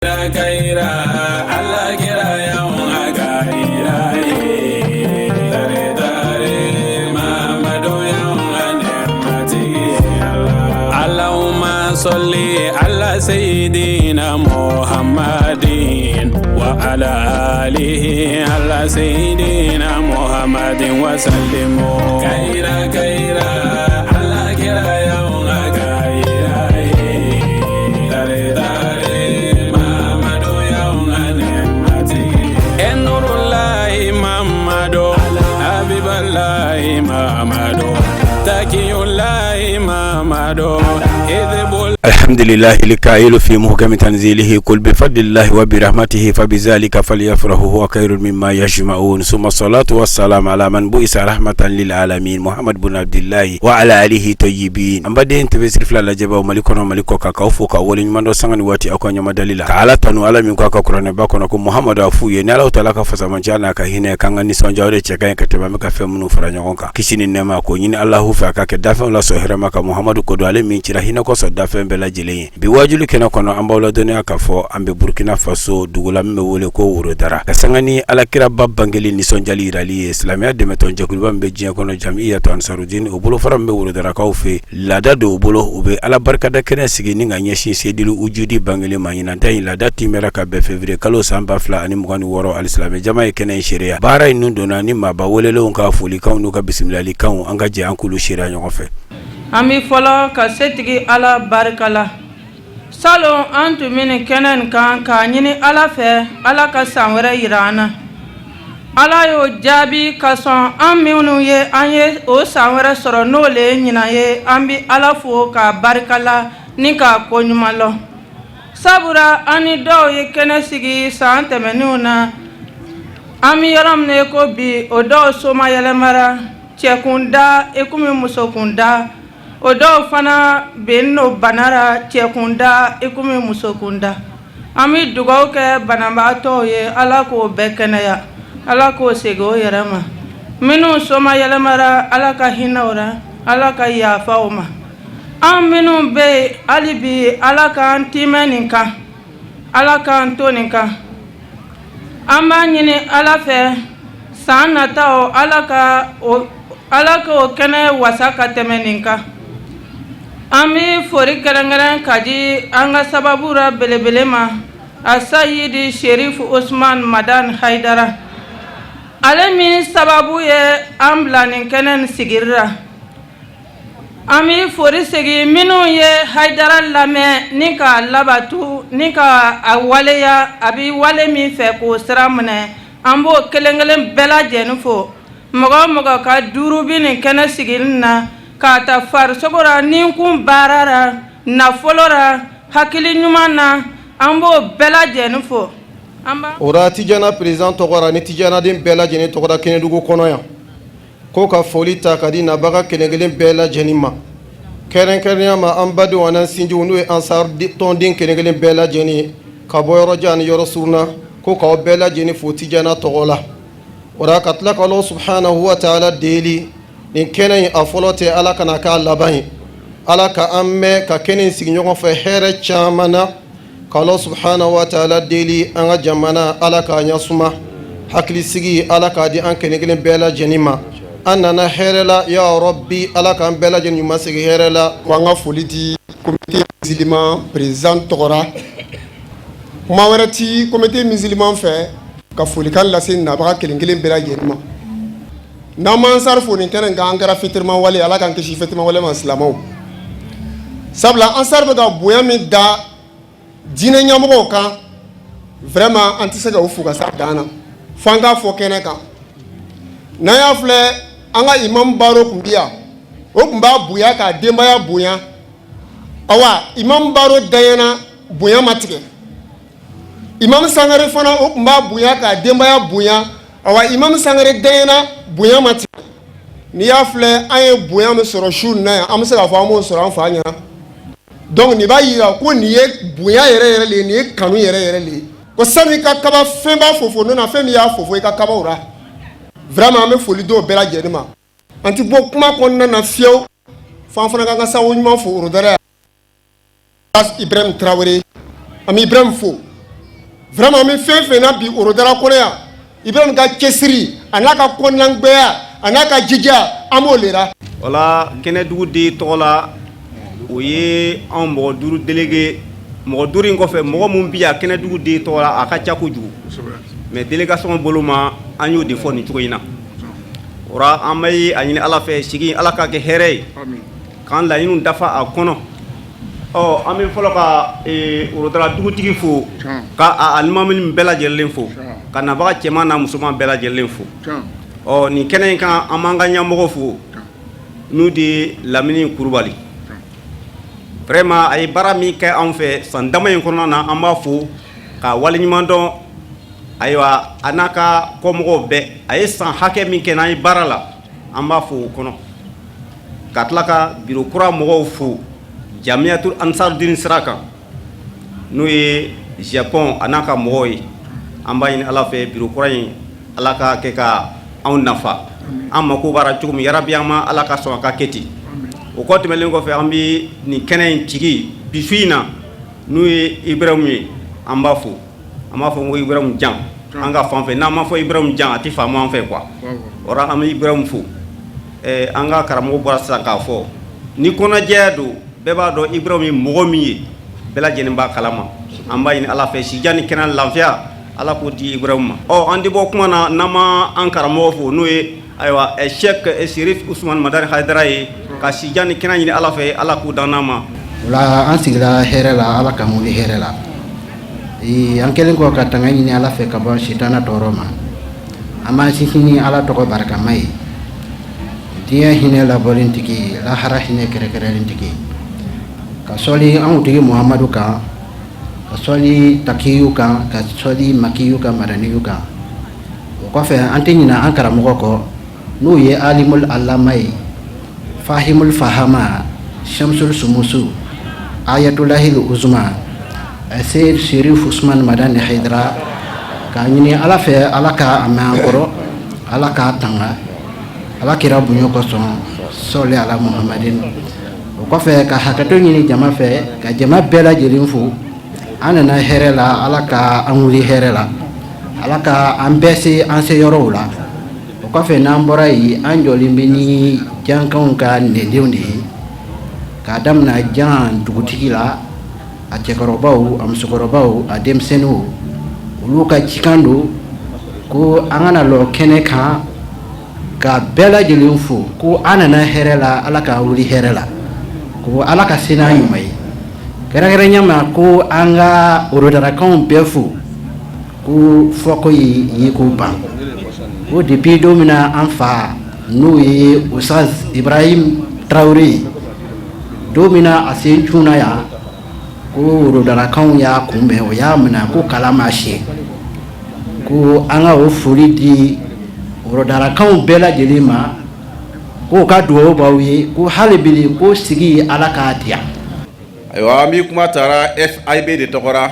اللهم صل على سيدنا محمد وعلى آله على سيدنا محمد وسلم. كيرا كيرا الله كيرا يوم كيرا تاري تاري محمد يوم نعمتي نور الله محمد حبيب الله محمد تقي الله محمد. الحمد لله الكائل في محكم تنزيله: قل بفضل الله وبرحمته فبذلك فليفرحوا هو خير مما يجمعون. ثم الصلاة والسلام على من بعث رحمة للعالمين، محمد بن عبد الله وعلى آله الطيبين. An baden TV siri fila lajɛbaw, Mali kɔnɔ, Mali kɔ kan, k'aw fo k'aw waleɲuman dɔn sanga ni waati aw ka ɲamadali la, ka Ala tanu, Ala min ko a ka kuranɛba kɔnɔ ko Muhamadu a f'u ye ni Ala taala ka fasamanciya n'a ka hinɛ k'an ka nisɔndiya, o de cɛ ka ɲi ka tɛmɛ an bɛ ka fɛn minnu fara ɲɔgɔn kan. Kisi ni nɛɛma k'o ɲini Alahu fɛ, a ka kɛ dafɛnw la sɔn hɛrɛma ka Muhamadu ko don, ale min cira hinɛ kosɔn dafɛn bɛɛ lajɛlen ye. Bi wajuli kɛnɛ kɔnɔ, an b'aw ladɔnniya k'a fɔ an bɛ Burukina Faso dugu la min bɛ wele ko Worodara, ka sanga ni Alakiraba bangeli nisɔndiyali yirali ye. Silamɛya dɛmɛtɔn jɛkuluba min bɛ diɲɛ kɔnɔ, Jamiyatu Ansarudin, o bolofara min bɛ Worodarakaw fɛ, laada dɔw bolo, u bɛ Ala barikada kɛnɛ sigi ni ka ɲɛsin Sedili Ujudi bangeli ma. Ɲinan ta in laada timɛra ka bɛn février kalo san 2026. Alisilamɛ jama ye kɛnɛ in seereya. Baara in nun donna ni maaba welelenw ka folikanw n'u ka bisimilalikanw. An ka jɛ an k'olu seereya ɲɔgɔn fɛ. An bɛ fɔlɔ ka setigi Ala barika la. Salon an tun bɛ nin kɛnɛ nin kan k'a ɲini Ala fɛ, Ala ka san wɛrɛ yira an na. Ala y'o jaabi ka sɔn an minnu ye, an ye o san wɛrɛ sɔrɔ, n'o le ye ɲinan ye. An bɛ Ala fo k'a barika la ni k'a ko ɲuman lɔn, sabula an ni dɔw ye kɛnɛ sigi san tɛmɛnenw na. An bɛ yɔrɔ min na i ko bi, o dɔw somayɛlɛmara cɛkunda i komi musokunda, o dɔw fana bɛ n'o banara cɛkunda i komi musokunda. An bɛ dugawu kɛ banabaatɔw ye, Ala k'o bɛɛ kɛnɛya, Ala k'o segin o yɛrɛ ma. Minnu somayɛlɛmara, Ala ka hinɛ o la, Ala ka yafa o ma. An minnu bɛ yen hali bi, Ala k'an timɛ nin kan, Ala k'an to nin kan. An b'a ɲini Ala fɛ, san nataw, Ala ka o, Ala k'o kɛnɛ wasa ka tɛmɛ nin kan. An bɛ foli kɛrɛnkɛrɛn ka di an ka sababu la belebele ma, Asayidi Sherif Osman Madan Haidara, ale min sababu ye an bila nin kɛnɛ nin sigili la. An bɛ foli segin minnu ye Haidara lamɛn ni k'a labatu ni ka a waleya, a bɛ wale min fɛ k'o sira minɛ, an b'o kelen kelen bɛɛ lajɛlen fo. Mɔgɔ o mɔgɔ ka duuru bɛ nin kɛnɛ sigili na, k'a ta farisogo la, ni kun baara la, nafolo la, hakili ɲuman na, an b'o bɛɛ lajɛlen fo. O la, Tijana président tɔgɔ ni Tijanaden bɛɛ lajɛlen tɔgɔda Kɛnɛdugu kɔnɔ yan, ko ka foli ta ka di nabaga kelen kelen bɛɛ lajɛlen ma, kɛrɛnkɛrɛnya ma an badenw ani sinjiw, n'o ye Ansar tɔnden kelen kelen bɛɛ lajɛlen, ka bɔ yɔrɔ jan ni yɔrɔ surunna, ko k'aw bɛɛ lajɛlen fo Tijana tɔgɔ la. O la, ka tila ka Ala subhanahu wa taala deli, nin kɛnɛ in a fɔlɔ tɛ, Ala kana k'a laban ye. Ala ka an mɛn ka kɛnɛ in sigi ɲɔgɔn fɛ hɛrɛ caman na. K'Ala subhanahu wa taala deli, an ka jamana, Ala k'a ɲɛsuma, hakilisigi, Ala k'a di an kelen kelen bɛɛ lajɛlen ma. An nana hɛrɛ la, ya Rabbi, Ala k'an bɛɛ lajɛlen ɲuman segin hɛrɛ la. Ko an ka foli di comité musulman président tɔgɔra. Kuma wɛrɛ ti comité musulman fɛ ka folikan lase nabaga kelen kelen bɛɛ lajɛlen ma. N'an m'an Ansar fo nin kɛnɛ kan, an kɛra fitirima wale. Ala k'an kisi fitirima wale ma silamɛw, sabula Ansar bɛ ka bonya min da diinɛ ɲɛmɔgɔw kan, vraiment an tɛ se ka o fo ka s'a dan na, fo an k'a fɔ kɛnɛ kan. N'an y'a filɛ, an ka imam Baro tun bɛ yan, o tun b'a bonya k'a denbaya bonya. Awa, imam Baro dayana, bonya ma tigɛ. Imam Sangare fana, o tun b'a bonya k'a denbaya bonya. Awa, imam Sangare dayana, bonya ma tigɛ. N'i y'a filɛ, an ye bonya min sɔrɔ su in na yan, an bɛ se k'a fɔ an b'o sɔrɔ an fa ɲɛna. Donc nin b'a yira ko nin ye bonya yɛrɛ yɛrɛ le ye, nin ye kanu yɛrɛ yɛrɛ le ye. Ko sani i ka kaba fɛn b'a fofo n'o na, fɛn min y'a fofo i ka kabaw la, vraiment an bɛ foli d'o bɛɛ lajɛlen ma. An ti bɔ kuma kɔnɔna na fiyewu f'an fana k'an ka sago ɲuman fo Orodara Ibrahim Tarawele. An bɛ Ibrahim fo. Vraiment, an bɛ fɛn fɛn na bi Orodara kɔnɔ yan, Ibrahim ka cɛsiri a n'a ka kɔnɔnangbɛya a n'a ka jija, an b'o le ra. Wala Kɛnɛdugu den tɔgɔ la, o ye anw mɔgɔ 5 délégué. Mɔgɔ 5 in kɔfɛ, mɔgɔ min bɛ yan Kɛnɛdugu den tɔgɔ la, a ka ca kojugu, mais délégation bolo ma, an y'o de fɔ nin cogo in na. O ra, an bɛ a ɲini Ala fɛ, sigi Ala ka kɛ hɛrɛ ye, k'an laɲiniw dafa a kɔnɔ. Ɔ, an bɛ fɔlɔ ka Orodara dugutigi fo, ka a alimami bɛɛ lajɛlen fo, ka nabaga cɛman n'a musoman bɛɛ lajɛlen fo. Ɔ, nin kɛnɛ in kan, an b'an ka ɲɛmɔgɔ fo, n'u de ye Lamini Kurubali. Vraiment, a ye baara min kɛ anw fɛ san dama in kɔnɔna na, an b'a fo ka waleɲuman dɔn. Ayiwa, a n'a ka kɔmɔgɔw bɛɛ, a ye san hakɛ min kɛ n'an ye baara la, an b'a fo o kɔnɔ, ka tila ka biro kura mɔgɔw fo Jamiyatul Ansarudin sira kan, n'o ye Japon a n'a ka mɔgɔw ye. An b'a ɲini Ala fɛ, biro kura in, Ala ka kɛ ka anw nafa, an mako b'a cogo min, yarabi an ma, Ala ka sɔn a ka kɛ ten. O kɔ tɛmɛnlen kɔfɛ, an bɛ nin kɛnɛ in tigi bi su in na, n'o ye Ibrahim ye, an b'a fo. An b'a fɔ ko Ibrahim Jan, an ka fan fɛ, n'an m'a fɔ Ibrahim Jan, a tɛ faamu an fɛ quoi. O an bɛ Ibrahim fo. An ka karamɔgɔ bɔra sisan k'a fɔ ni kɔnɔjɛya don, bɛɛ b'a dɔn Ibrahim ye mɔgɔ min ye, bɛɛ lajɛlen b'a kalama. An b'a ɲini Ala fɛ, sijan ni kɛnɛ, lafiya, Ala k'o di Ibrahim ma. Ɔ, an tɛ bɔ kuma na n'an ma an karamɔgɔ fo, n'o ye ayiwa Cheikh Sirif Usman Madani Hayidara ye, ka sijan ni kɛnɛ ɲini Ala fɛ, Ala k'u dan n'a ma. O la, an sigila hɛrɛ la, Ala k'an wuli hɛrɛ la. An kɛlen kɔ ka tanga ɲini Ala fɛ ka bɔ sitana tɔɔrɔ ma, an b'an sinsin ni Ala tɔgɔ barikama ye, diɲɛ hinɛ labɔlen tigi, lahara hinɛ kɛrɛkɛrɛlen tigi, ka sɔli an tigi Muhamadu kan, ka sɔli takiyu kan, ka sɔli makiyu kan, madaniyu kan. O kɔfɛ, an tɛ ɲina an karamɔgɔ kɔ, n'o ye alimul alama ye, fahimul fahama, shamsul sumusu, ayatolahil uzma, Seyid Sherif Usman Madani Haidara, k'a ɲini Ala fɛ, Ala ka a mɛn an kɔrɔ, Ala k'a tanga Ala kira bonya kosɔn, sɔli ala Muhamadin. O kɔfɛ, ka hakɛto ɲini jama fɛ, ka jama bɛɛ lajɛlen fo. An nana hɛrɛ la, Ala ka an wuli hɛrɛ la, Ala ka an bɛɛ se an se yɔrɔw la. O kɔfɛ, n'an bɔra yen, an jɔlen bɛ ni jankanw ka nɛdenw de ye, k'a daminɛ Jan dugutigi la, a cɛkɔrɔbaw, a musokɔrɔbaw, a denmisɛnninw, olu ka cikan don ko an ka na lɔ kɛnɛ kan ka bɛɛ lajɛlen fo, ko an nana hɛrɛ la, Ala ka wuli hɛrɛ la, ko Ala ka se n'a ɲuman ye. Kɛrɛnkɛrɛnya ma, ko an ka Orodarakaw bɛɛ fo, ko fɔko ye ko ban, ko depuis don min na an fa, n'o ye Ustaz Ibrahim Traoré ye, don min na a sen cunna yan, ko Orodarakaw y'a kunbɛn, o y'a minɛ ko kala ma siɲɛ, ko an ka o foli di Orodarakaw bɛɛ lajɛlen ma, k'o ka dugawu b'aw ye, ko hali bi ko sigi Ala k'a diya. Ayiwa, an bɛ kuma taara FAIB de tɔgɔ la,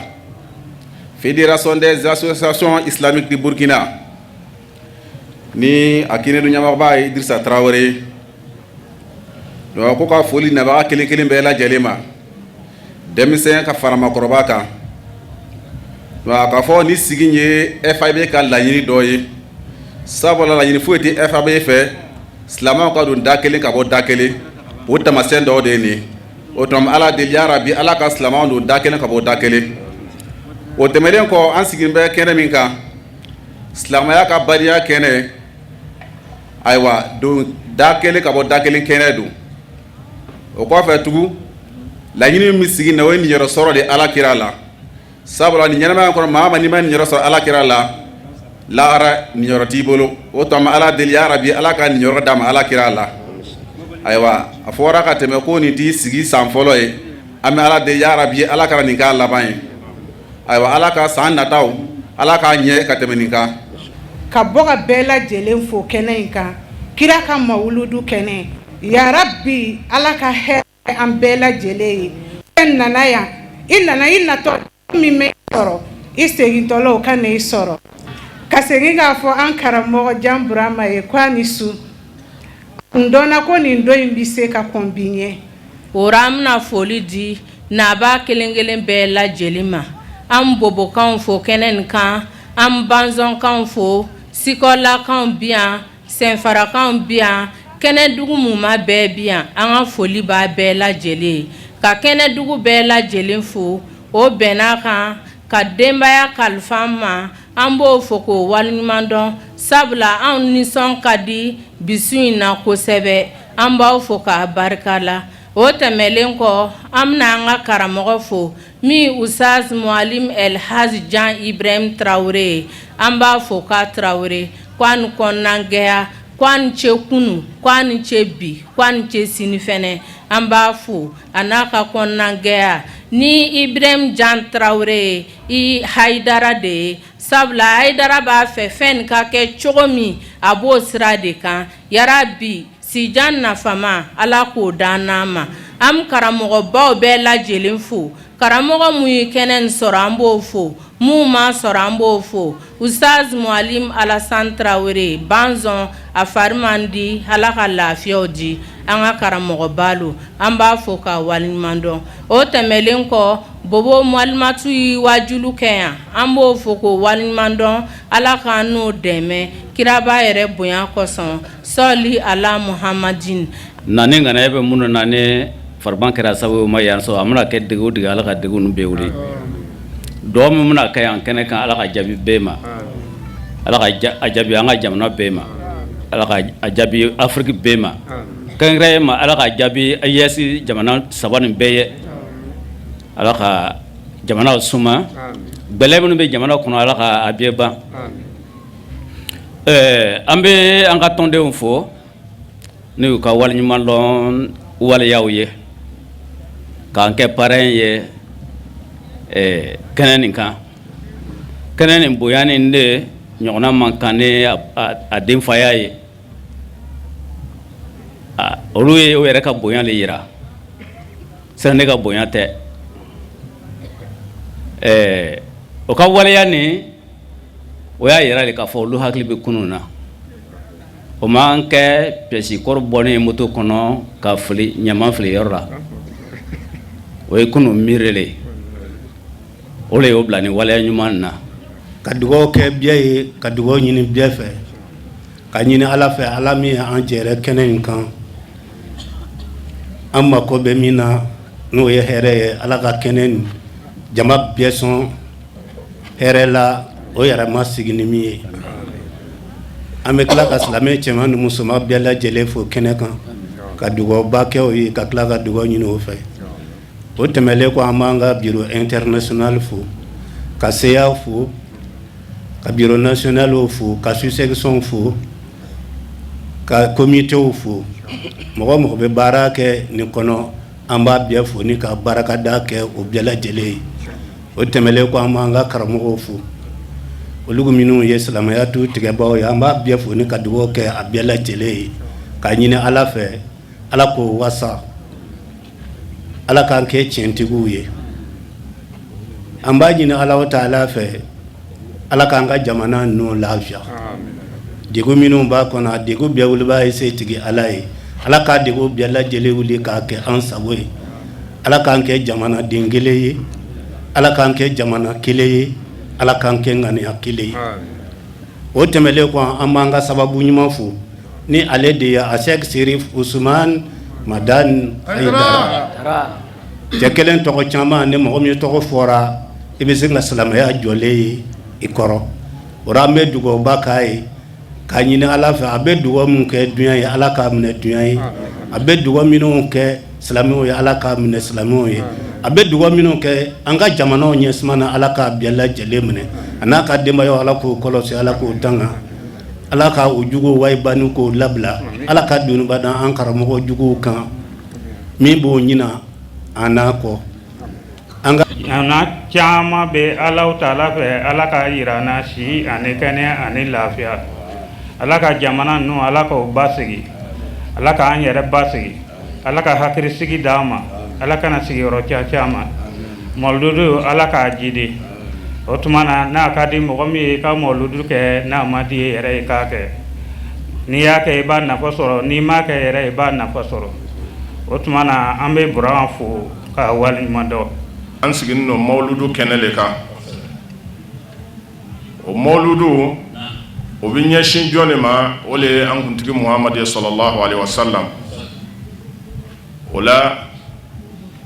Fédération des associations islamiques du Burkina, ni a kiiridu ɲɛmɔgɔba ye Idrissa Traoré. Donc ko ka foli nabaga kelen kelen bɛɛ lajɛlen ma, denmisɛn ka fara maakɔrɔba kan. Donc k'a fɔ ni sigi ye FAIB ka laɲini dɔ ye, sabula laɲini foyi tɛ FAIB fɛ silamɛw ka don da kelen ka bɔ da kelen, o taamasiyɛn dɔw de ye nin ye. O tuma, Ala deli, yarabi, Ala ka silamɛw don da kelen ka bɔ da kelen. O tɛmɛnen kɔ, an sigilen bɛ kɛnɛ min kan, silamɛya ka badenya kɛnɛ, ayiwa, don da kelen ka bɔ da kelen kɛnɛ don. O kɔfɛ tugun, laɲini min sigi na, o ye niyɔrɔ sɔrɔ de Ala kira la, sabula ni ɲɛnamaya kɔnɔ, maa ma n'i ma niyɔrɔ sɔrɔ Ala kira la, lahara niyɔrɔ t'i bolo. O tuma, Ala deli, yarabi, Ala ka niyɔrɔ d'a ma Ala kira la. Ayiwa, a fɔra ka tɛmɛ ko nin t'i sigi san fɔlɔ ye. An bɛ Ala deli, yarabi, Ala kana nin k'a laban ye. Ayiwa, Ala ka san nataw, Ala k'a ɲɛ ka tɛmɛ nin kan. Ka bɔ ka bɛɛ lajɛlen fo kɛnɛ in kan, kira ka mawuludu kɛnɛ. Yarabi, Ala ka hɛrɛ an bɛɛ lajɛlen ye. E nana yan, i nana, i natɔ min bɛ sɔrɔ, i segintɔla o ka na i sɔrɔ. Ka segin k'a fɔ an karamɔgɔ Jan Burama ye ko a ni su kun dɔnna ko nin don in bɛ se ka kɔn bi ɲɛ. O ra, an bɛna foli di nabaa kelen kelen bɛɛ lajɛlen ma. An bobokanw fo kɛnɛ nin kan, an banzɔnkanw fo, sikɔlakanw bi yan, sɛnfarakanw bi yan, kɛnɛdugu muma bɛɛ bi yan. An ka foli b'a bɛɛ lajɛlen ye. Ka kɛnɛdugu bɛɛ lajɛlen fo, o bɛn'a kan ka denbaya kalifa an ma. An b'o fo k'o waleɲuman dɔn, sabula anw nisɔn ka di bi su in na kosɛbɛ. An b'aw fo k'a barika la. O tɛmɛlen kɔ, an bɛna an ka karamɔgɔ fo, min Ustaz Mualim El Haji Jan Ibrahim Tarawele ye. An b'a fo k'a Tarawele ko a ni kɔnɔnagɛya, ko a ni ce kunu, ko a ni ce bi, ko a ni ce sini fɛnɛ. An b'a fo a n'a ka kɔnɔnagɛya ni Ibrahim Jan Tarawele ye, i Hayidara de ye, sabula Hayidara b'a fɛ fɛn ka kɛ cogo min, a b'o sira de kan. Yarabi, sijan nafama, Ala k'o d'an n'a ma. An karamɔgɔbaw bɛɛ lajɛlen fo. Karamɔgɔ mun ye kɛnɛ nin sɔrɔ, an b'o fo. Mun ma sɔrɔ, an b'o fo. Ustaz Mualim Alasan Tarawele Banzɔn, a fari man di, Ala ka lafiyaw di an ka karamɔgɔba lo. An b'a fo k'a waleɲuman dɔn. O tɛmɛlen kɔ, Bobo Mualimatu ye wajulu kɛ yan, an b'o fo k'o waleɲuman dɔn. Ala k'an n'o dɛmɛ kiraba yɛrɛ bonya kosɔn. Sɔli ala Muhamadin. Na ni ŋaniya bɛ minnu na, ni fariban kɛra sababu ma yan sɔrɔ, a mana kɛ degun o degun, Ala ka degun ninnu bɛɛ wuli. Dugawu min bɛna kɛ yan kɛnɛ kan, Ala ka jaabi bɛɛ ma. Ala ka a jaabi an ka jamana bɛɛ ma. Ala ka a jaabi Afiriki bɛɛ ma. Kɛrɛnkɛrɛnnen ma, Ala ka jaabi AES jamana saba nin bɛɛ ye. Ala ka jamana suma. Gɛlɛya minnu bɛ jamana kɔnɔ, Ala ka a bɛɛ ban. An bɛ an ka tɔndenw fo n'u y'u ka waleɲumandɔn waleyaw ye k'an kɛ parrain ye kɛnɛ nin kan. Kɛnɛ nin bonya ni de ɲɔgɔnna man kan ni a denfaya ye. Olu ye o yɛrɛ ka bonya de yira, sani ne ka bonya tɛ. O ka waleya nin, o y'a yira de k'a fɔ olu hakili bɛ kunun na. O m'an kɛ pièce kɔrɔ bɔnnen ye moto kɔnɔ ka fili ɲaman fili yɔrɔ la. O ye kunun miiri le ye, o de y'o bila ni waleya ɲuman na. Ka dugawu kɛ bɛɛ ye, ka dugawu ɲini bɛɛ fɛ, ka ɲini Ala fɛ, Ala min ye an jɛrɛ kɛnɛ in kan, an mako bɛ min na, n'o ye hɛrɛ ye, Ala ka kɛnɛ nin jama bɛɛ sɔn hɛrɛ la, o yɛrɛ ma sigi ni min ye. An bɛ tila ka silamɛ cɛman ni musoman bɛɛ lajɛlen fo kɛnɛ kan, ka dugawuba kɛ o ye, ka tila ka dugawu ɲini o fɛ. O tɛmɛnlen kɔ, an b'an ka bureau international fo, ka CA fo, ka bureau national fo, ka sous-section fo, ka comité fo. Mɔgɔ mɔgɔ bɛ baara kɛ nin kɔnɔ, an b'a bɛɛ fo ni ka barakada kɛ o bɛɛ lajɛlen ye. O tɛmɛnlen kɔ, an b'an ka karamɔgɔw fo, olu minnu ye silamɛya tu tigɛbaw ye. An b'a bɛɛ fo ni ka dugawu kɛ a bɛɛ lajɛlen ye, k'a ɲini Ala fɛ, Ala k'o wasa, Ala k'an kɛ tiɲɛtigiw ye. An b'a ɲini Ala taala fɛ, Ala k'an ka jamana ninnu lafiya. Degun minnu b'a kɔnɔ, a degun bɛɛ wulibaa ye setigi Ala ye. Ala k'a degun bɛɛ lajɛlen wuli k'a kɛ an sago ye. Ala k'an kɛ jamanaden kelen ye, Ala k'an kɛ jamana kelen ye, Ala k'an kɛ ŋaniya kelen ye. O tɛmɛnlen kɔ, an b'an ka sababu ɲuman fo, ni ale de ye Asɛki Serif Usumani Madani Hayidara. Cɛ kelen tɔgɔ caman, ni mɔgɔ min tɔgɔ fɔra, i bɛ se ka silamɛya jɔlen ye i kɔrɔ. O an bɛ dugawuba k'a ye, k'a ɲini Ala fɛ, a bɛ dugawu min kɛ dunya ye, Ala k'a minɛ dunya ye. A bɛ dugawu minnu kɛ silamɛw ye, Ala k'a minɛ silamɛw ye. A bɛ dugawu minnu kɛ an ka jamanaw ɲɛsuma na, Ala k'a bɛɛ lajɛlen minɛ. A n'a ka denbayaw, Ala k'o kɔlɔsi, Ala k'o tanga, Ala ka o juguw wayibani k'o labila. Ala ka doniba da an karamɔgɔ juguw kan min b'o ɲina an n'a kɔ. An caman bɛ Ala taala fɛ, Ala ka jira an na si ani kɛnɛya ani lafiya. Ala ka jamana ninnu, Ala k'o basigi. Ala k'an yɛrɛ basigi. Ala ka hakilisigi d'an ma. Ala kana sigiyɔrɔ ca ma. Mɔludu, Ala k'a jidi. O tuma na, n'a ka di mɔgɔ min ye i ka mɔludu kɛ, n'a ma di e yɛrɛ ye k'a kɛ, n'i y'a kɛ i b'a nafa sɔrɔ, n'i m'a kɛ yɛrɛ i b'a nafa sɔrɔ. O tuma na, an bɛ Buran fo ka waleɲuman dɔn. An sigilen don mawuludu kɛnɛ le kan. O mawuludu o bɛ ɲɛsin jɔn de ma? O le ye an kuntigi Muhamadu ye salalahu alehi wasalam. O la,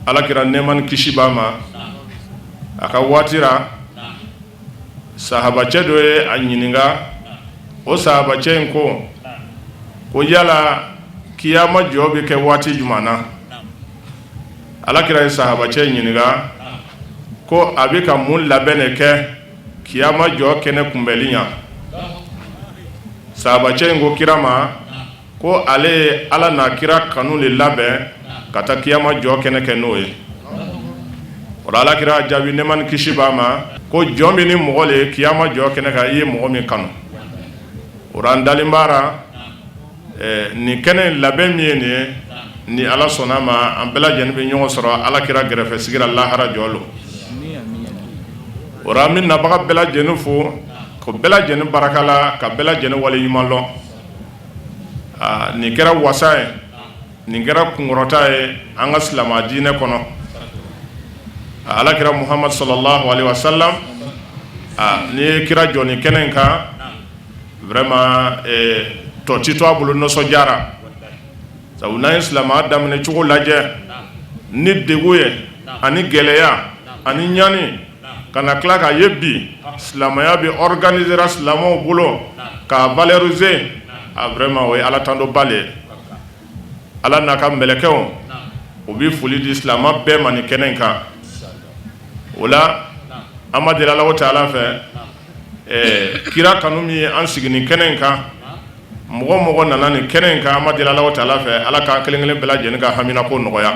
alakira, nɛɛma ni kisi b'a ma, a ka waati ra, sahabacɛ dɔ ye a ɲininka. O sahabacɛ in ko ko yala kiyama jɔ bɛ kɛ waati jumɛn na? Alakira ye sahabacɛ ɲininka ko a bɛ ka mun labɛn de kɛ kiyama jɔ kɛnɛ kunbɛnli ɲa? Sahabacɛ in ko kira ma ko ale ye Ala n'a kira kanu de labɛn ka taa kiyama jɔ kɛnɛ kɛ n'o ye. O la, alakira jaabi, nɛɛma ni kisi b'a ma, ko jɔn bɛ ni mɔgɔ le ye kiyama jɔ kɛnɛ kan i ye mɔgɔ min kanu. O la, an dalen b'a ra nin kɛnɛ in labɛn min ye nin ye, ni Ala sɔnna a ma, an bɛɛ lajɛlen bɛ ɲɔgɔn sɔrɔ alakira gɛrɛfɛ sigira lahara jɔ lon. O la, an bɛ nabaga bɛɛ lajɛlen fo, ko bɛɛ lajɛlen baraka la, ka bɛɛ lajɛlen waleɲuman lɔn. Aa, nin kɛra wasa ye, nin kɛra kunkɔrɔta ye an ka silamɛ diinɛ kɔnɔ. Alakira Muhamadu salalahu alehi wasalam, n'i ye kira jɔ nin kɛnɛ in kan, vraiment tɔ ti to a bolo nisɔndiyara. Sabu n'an ye silamɛya daminɛ cogo lajɛ ni degun ye ani gɛlɛya ani ɲani, ka na tila k'a ye bi silamɛya bɛ organiser ra silamɛw bolo k'a valoriser, a vraiment o ye Ala tantoba le ye. Ala n'a ka mɛlɛkɛw, u bɛ foli di silamɛ bɛɛ ma nin kɛnɛ in kan. O la, an b'a deli Alahu taala fɛ, kira kanu min ye an sigi nin kɛnɛ in kan, mɔgɔ mɔgɔ nana nin kɛnɛ in kan, an b'a deli Alahu taala fɛ, Ala k'an kelen kelen bɛɛ lajɛlen ka haminako nɔgɔya.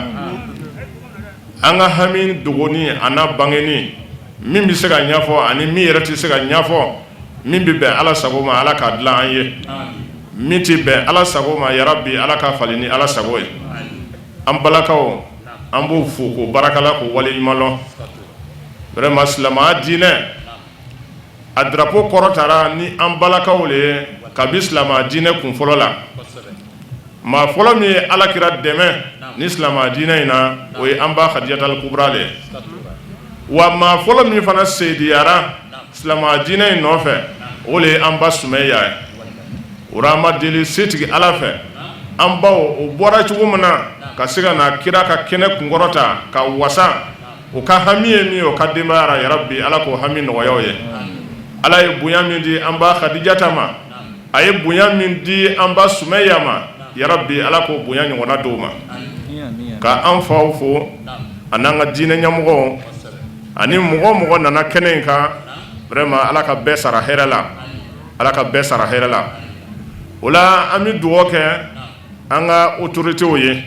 An ka hami dogoni a n'a bangeni, min bɛ se ka ɲɛfɔ ani min yɛrɛ tɛ se ka ɲɛfɔ, min bɛ bɛn Ala sago ma, Ala k'a dilan an ye. Min tɛ bɛn Ala sago ma, yarabi, Ala ka falen ni Ala sago ye. An balakaw, an b'o fo k'o barakala, k'o waleɲuman lɔn. Vraiment, silamɛya diinɛ a drapeau kɔrɔtara ni an balakaw le ye kabi silamɛya diinɛ kun fɔlɔ la. Maa fɔlɔ min ye alakira dɛmɛ ni silamɛya diinɛ in na, o ye an ba Hadijatal Kubra le ye. Wa maa fɔlɔ min fana sediyara silamɛya diinɛ in nɔfɛ, o le ye an ba Sumaya ye. O an b'a deli setigi Ala fɛ, an baw o bɔra cogo min na ka se ka na kira ka kɛnɛ kunkɔrɔta ka wasa, o ka hami ye min ye o ka denbaya ra, yarabi, Ala k'o hami nɔgɔya o ye. Ala ye bonya min di an ba Hadijata ma, a ye bonya min di an ba Sumaya ma, yarabi, Ala k'o bonya ɲɔgɔnna d'o ma. Ka an faw fo ani an ka diinɛ ɲɛmɔgɔw ani mɔgɔ mɔgɔ nana kɛnɛ in kan, vraiment, Ala ka bɛɛ sara hɛrɛ la, Ala ka bɛɛ sara hɛrɛ la. O la, an bɛ dugawu kɛ an ka autorités ye,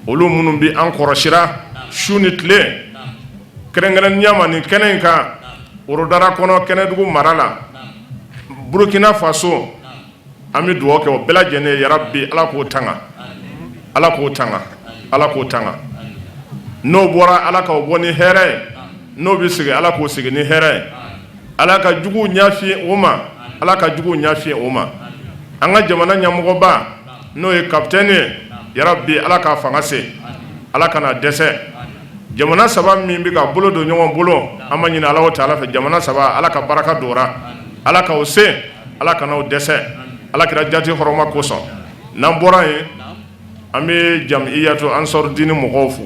olu minnu bɛ an kɔrɔsira su ni tile, kɛrɛnkɛrɛnnenya ma nin kɛnɛ in kan, Orodara kɔnɔ, Kɛnɛdugu mara la, Burukina Faso. An bɛ dugawu kɛ o bɛɛ lajɛlen ye, yarabi, Ala k'o tanga, Ala k'o tanga, Ala k'o tanga. N'o bɔra, Ala k'o bɔ ni hɛrɛ ye. N'o bɛ segin, Ala k'o segin ni hɛrɛ ye. Ala ka juguw ɲɛfin o ma, Ala ka juguw ɲɛfin o ma. An ka jamana ɲɛmɔgɔba, n'o ye capitaine ye, yarabi, Ala k'a fanga se, Ala kana dɛsɛ. Jamana saba min bɛ ka bolo don ɲɔgɔn bolo, an ma ɲini Ala taala fɛ, jamana saba, Ala ka baraka don Ala k'aw se, Ala kana aw dɛsɛ, Ala kira jati hɔrɔma kosɔn. N'an bɔra yen, an bɛ Jamiyatu Ansɔrɔ Dini mɔgɔw fo,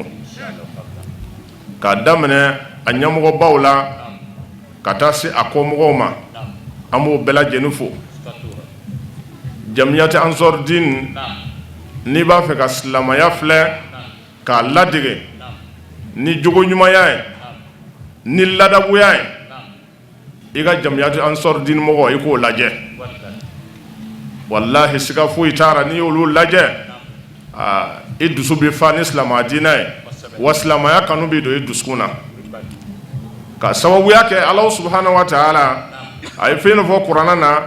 k'a daminɛ a ɲɛmɔgɔbaw la ka taa se a kɔmɔgɔw ma. An b'o bɛɛ lajɛlen fo. Jamiyatu Ansɔrɔ Dini, n'i b'a fɛ ka silamɛya filɛ k'a ladege ni jogo ɲumanya ye, ni ladabuya ye, i ka Jamiyatu Ansɔrɔ Dini mɔgɔ, i k'o lajɛ. Walahi, siga foyi t'a ra, n'i y'olu lajɛ, aa, i dusu bɛ fa ni silamɛya diinɛ ye, wa silamɛya kanu bɛ don i dusukun na, ka sababuya kɛ Ala subahana wa taala a ye fɛn dɔ fɔ kuranɛ na.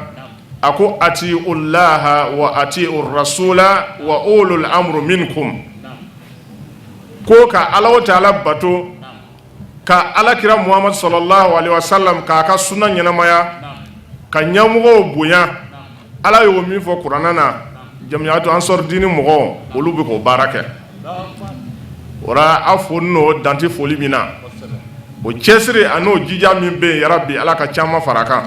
A ko atiyu laha wa atiyu rasula wa ulul amru minkum. Ko ka Ala taala bato, ka alakira Muhamadu salalahu alehi wasalam k'a ka suna ɲɛnamaya, ka ɲɛmɔgɔw bonya. Ala y'o min fɔ kuranɛ na, Jamiyatu Ansɔrɔ Dini mɔgɔw, olu bɛ k'o baara kɛ. O la, aw fo n'o dante foli min na. O cɛsiri an'o jija min bɛ yen, yarabi Ala ka caman fara a kan.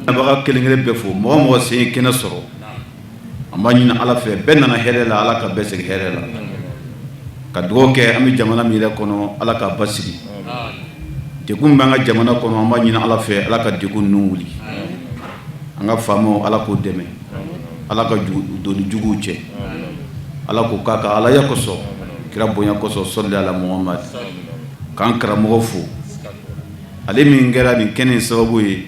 Nabaga kelen kelen bɛɛ fo, mɔgɔ mɔgɔ sen ye kɛnɛ sɔrɔ, an b'a ɲini Ala fɛ, bɛɛ nana hɛrɛ la, Ala ka bɛɛ segin hɛrɛ la. Ka dugawu kɛ an bɛ jamana min yɛrɛ kɔnɔ, Ala ka basigi. Degun b'an ka jamana kɔnɔ, an b'a ɲini Ala fɛ, Ala ka degun ninnu wuli. An ka faamaw, Ala k'u dɛmɛ, Ala ka don ni juguw cɛ, Ala k'o k'a ka alaya kosɔn, kira bonya kosɔn, sɔli ala Muhamad. K'an karamɔgɔ fo, ale min kɛra nin kɛnɛ in sababu ye,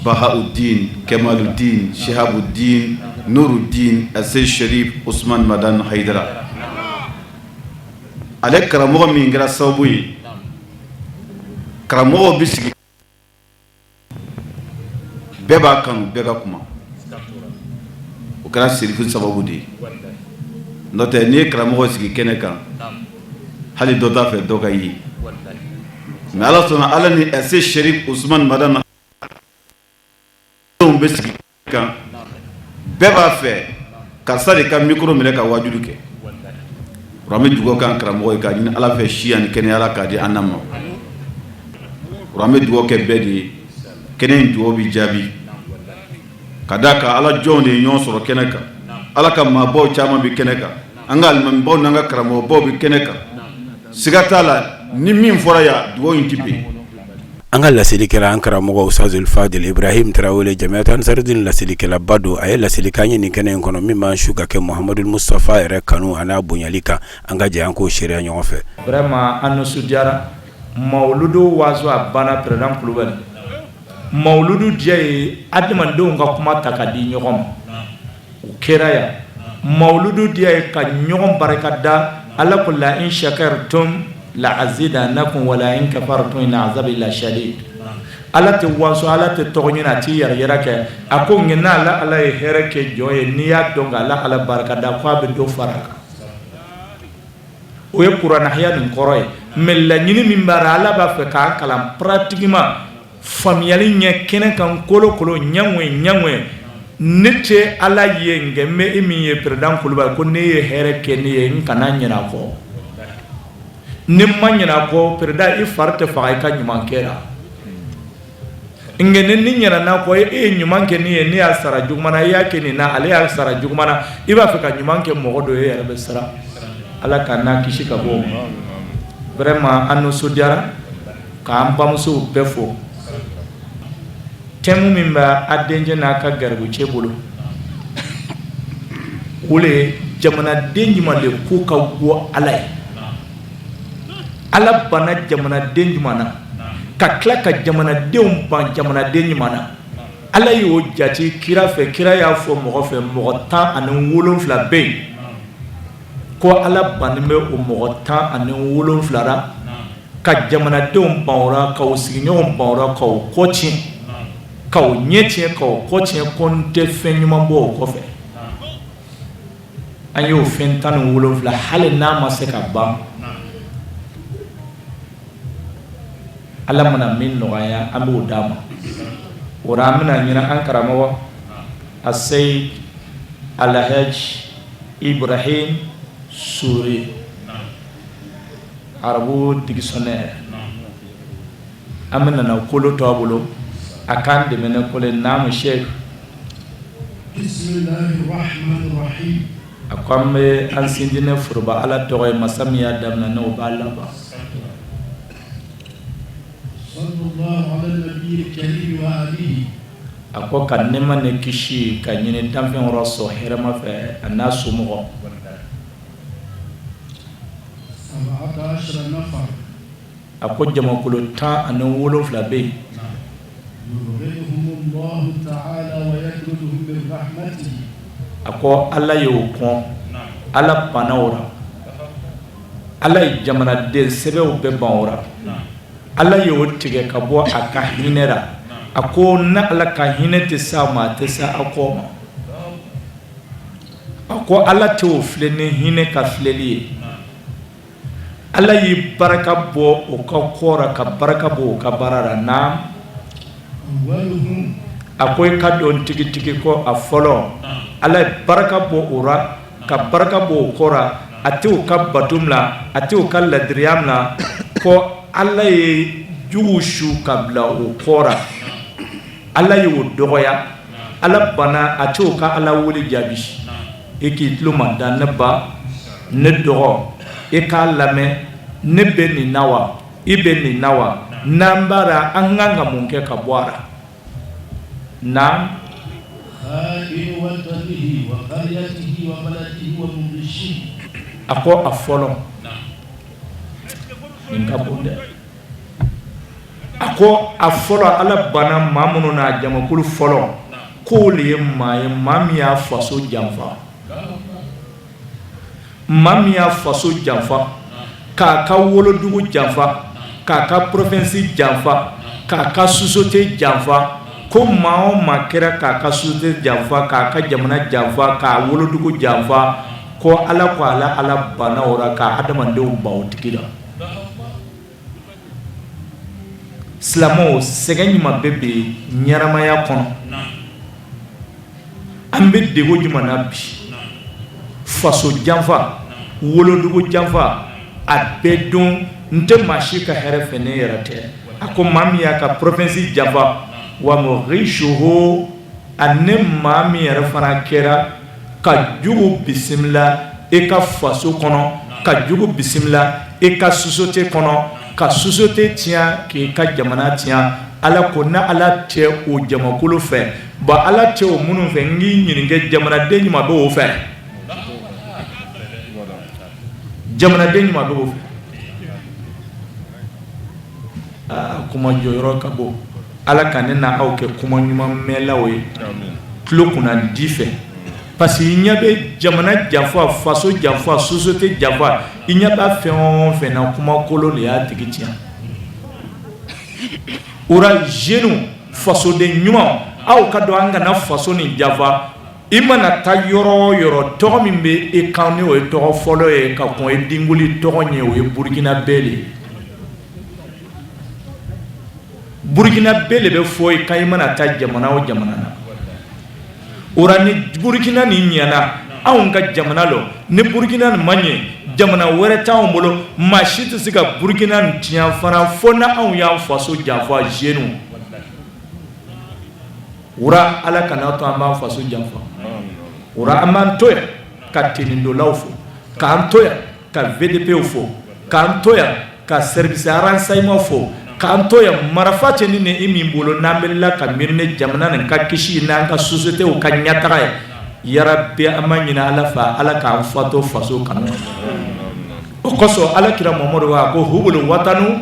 Bahaudin Kemaludin Shihabudin Nurudin Ase Sherif Usman Madan Haidara, ale karamɔgɔ min kɛra sababu ye karamɔgɔ bɛ sigi, bɛɛ b'a kanu, bɛɛ ka kuma, o kɛra Serifu sababu de ye. N'o tɛ, n'i ye karamɔgɔ sigi kɛnɛ kan, hali dɔ t'a fɛ dɔ ka ye. Mais Ala sɔnna, Ala ni Ase Sherif Usman Madan bɛ sigi kan, bɛɛ b'a fɛ karisa de ka micro minɛ ka wajulu kɛ. An bɛ dugawu k'an karamɔgɔ ye, k'a ɲini Ala fɛ si ani kɛnɛya, Ala k'a di an ma. An bɛ dugawu kɛ bɛɛ de ye, kɛnɛ in dugawu bɛ jaabi ka d'a kan Ala jɔnw de ye ɲɔgɔn sɔrɔ kɛnɛ kan. Ala ka maabaw caman bɛ kɛnɛ kan, an ka alimamibaw n'an ka karamɔgɔbaw bɛ kɛnɛ kan. Siga t'a la, ni min fɔra yan, dugawu in tɛ bin. An ka laseli kɛra an karamɔgɔ Ustazul Fadil Ibrahim Tarawele, Jamiatu Ansarudin laselikɛlaba don. A ye laseli k'an ye nin kɛnɛ in kɔnɔ min b'an su ka kɛ Muhamadul Mustafa yɛrɛ kanu an'a bonyali kan. An ka jɛ an k'o seereya ɲɔgɔn fɛ. Vraiment an nisɔndiyara. Mawuludu waazu a banna, président Kulubali. Mawuludu diya ye adamadenw ka kuma ta ka di ɲɔgɔn ma, o kɛra yan. Mawuludu diya ye ka ɲɔgɔn barika da. Ala ko la in shakartum la azidannakum wa la in kafartum inna azabi la shadid. Ala tɛ waso, Ala tɛ tɔgɔ ɲini, a t'i yɛrɛ yɛrɛ kɛ. A ko nka n'ala Ala ye hɛrɛ kɛ jɔn ye, n'i y'a dɔn ka ala Ala barika da, ko a bɛ dɔ fara a kan. O ye kuranɛ nin kɔrɔ ye. Mais laɲini min b'a la, Ala b'a fɛ k'a kalan pratiquement, faamuyali ɲɛ kɛnɛ kan, kolokolo ɲɛŋɛ ɲɛŋɛ. Ne tɛ Ala ye, nka n bɛ e min ye, président Kulubali, ko ne ye hɛrɛ kɛ ne ye, n kana ɲinɛ a kɔ. Ni ma ɲinɛ a kɔ, président, i fari tɛ faga i ka ɲuman kɛ la. Nka ni ni ɲinɛna kɔ, e ye ɲuman kɛ ne ye, ne y'a sara juguman na, i y'a kɛ nin na, ale y'a sara juguman na. I b'a fɛ ka ɲuman kɛ mɔgɔ dɔ ye, e yɛrɛ bɛ siran. Ala ka n'a kisi ka bɔ o ma. Vraiment an nisɔndiyara k'an bamusow bɛɛ fo. Thème min bɛ a dencɛ n'a ka garibucɛ bolo, o le ye jamanaden ɲuman de ko ka go Ala ye. Ala banna jamanaden ɲuman na, ka tila ka jamanadenw ban jamanaden ɲuman na. Ala y'o jate kira fɛ. Kira y'a fɔ mɔgɔ fɛ, mɔgɔ 17 bɛ yen ko Ala bannen bɛ o mɔgɔ 17 la, ka jamanadenw ban o ra, k'u sigiɲɔgɔnw ban o ra, k'u kɔ tiɲɛ, k'u ɲɛ tiɲɛ, k'u kɔ tiɲɛ, ko n tɛ fɛn ɲuman bɔ o kɔfɛ. An y'o fɛn 17, hali n'a ma se ka ban, Ala mana min nɔgɔya, an b'o d'a ma. O la an bɛna ɲini an karamɔgɔ Aseyi Alhaji Ibrahim Sure, arabu dictionnaire, an bɛ nana kolo to a bolo, a k'an dɛmɛ ne kolo. Naamu Sheikh. A ko an bɛ an sinsin ne foroba Ala tɔgɔ ye, masa min y'a daminɛ n'o b'a laban. A ko ka nɛɛma ni kisi ka ɲini danfɛn rɔ sɔn hɛrɛma fɛ a n'a somɔgɔ. A ko jamakulu 17 bɛ yen, a ko Ala y'o kɔn, Ala banna o ra, Ala ye jamanaden sɛbɛw bɛɛ ban o ra, Ala y'o tigɛ ka bɔ a ka hinɛ ra. A ko ni Ala ka hinɛ tɛ s'a ma, a tɛ se a kɔ ma. A ko Ala tɛ o filɛ ni hinɛ ka filɛli ye. Ala ye barika bɔ o ka kɔ ra, ka barika bɔ o ka baara ra. Naam, a ko i ka dɔn tigitigi ko a fɔlɔ, Ala ye barika bɔ o ra, ka barika bɔ o kɔ ra, a tɛ o ka bato minɛ, a tɛ o ka ladiriya minɛ, ko Ala ye jugu su ka bila o kɔ ra, Ala y'o dɔgɔya, Ala banna a t'o ka Ala wele jaabi. E k'i tulo mada ne ba, ne dɔgɔ, e k'a lamɛn, ne bɛ nin na wa, i bɛ nin na wa? N'an b'a ra, an kan ka mun kɛ ka bɔ a ra? Naam. A ko a fɔlɔ, nin ka bon dɛ. A ko a fɔlɔ, Ala banna maa minnu na, jamakulu fɔlɔ, k'o le ye maa ye, maa min y'a faso janfa, maa min y'a faso janfa, k'a ka wolodugu janfa, k'a ka province janfa, k'a ka société janfa. Ko maa o maa kɛra k'a ka société janfa, k'a ka jamana janfa, k'a wolodugu janfa, ko Ala ko Ala banna o ra, ka adamadenw ban o tigi la. Silamɛw, sɛgɛn ɲuman bɛ bi ɲɛnamaya kɔnɔ, an bɛ degun jumɛn na bi? Faso janfa, wolodugu janfa, a bɛɛ don. N tɛ maa si ka hɛrɛ fɛ ne yɛrɛ tɛ. A ko maa min y'a ka province janfa, wa mughishuhu, ani maa min yɛrɛ fana kɛra ka jugu bisimila e ka faso kɔnɔ, ka jugu bisimila e ka société kɔnɔ, ka société tiɲɛ, k'i ka jamana tiɲɛ. Ala ko ne Ala tɛ o jamakulu fɛ. Bon, Ala tɛ o minnu fɛ, n k'i ɲininka, jamanaden ɲuman bɛ o fɛ? Jamanaden ɲuman bɛ o fɛ? Aa, kuma jɔyɔrɔ ka bon. Ala ka ne na aw kɛ kuma ɲuman mɛnlaw ye, tulo kunna di fɛ, parce que i ɲɛ bɛ jamana janfa, faso janfa, société janfa, i ɲɛ b'a fɛn o fɛn na, kuma kolon de y'a tigi tiɲɛ. O ra jeunes, fasoden ɲuman, aw ka dɔn an kana faso nin janfa. I mana taa yɔrɔ o yɔrɔ, tɔgɔ min bɛ e kan, ni o ye tɔgɔ fɔlɔ ye ka kɔn e denkuli tɔgɔ ɲɛ, o ye Burkinabé de ye. Burkinabé de bɛ fɔ i kan i mana taa jamana o jamana na. O ra ni Burkina nin ɲɛna, anw ka jamana lɔ. Ni Burkina nin ma ɲɛ, jamana wɛrɛ t'anw bolo. Maa si tɛ se ka Burkina nin tiɲɛ fana fo n'anw y'an faso janfa, jeunes. O ra Ala kana to an b'an faso janfa. O ra an b'an to yan ka tenidonlaw fo, k'an to yan ka VDP fo, k'an to yan ka service renseignement fo, k'an to yan. Marifa tɛ ne ni e min bolo, n'an bɛ la ka miiri ni jamana nin ka kisi n'an ka société ka ɲɛtaga ye, yarabi, an b'a ɲini Ala fɛ, Ala k'an fato faso kanu. O kosɔn Ala kira Mamadu a ko hubul watanu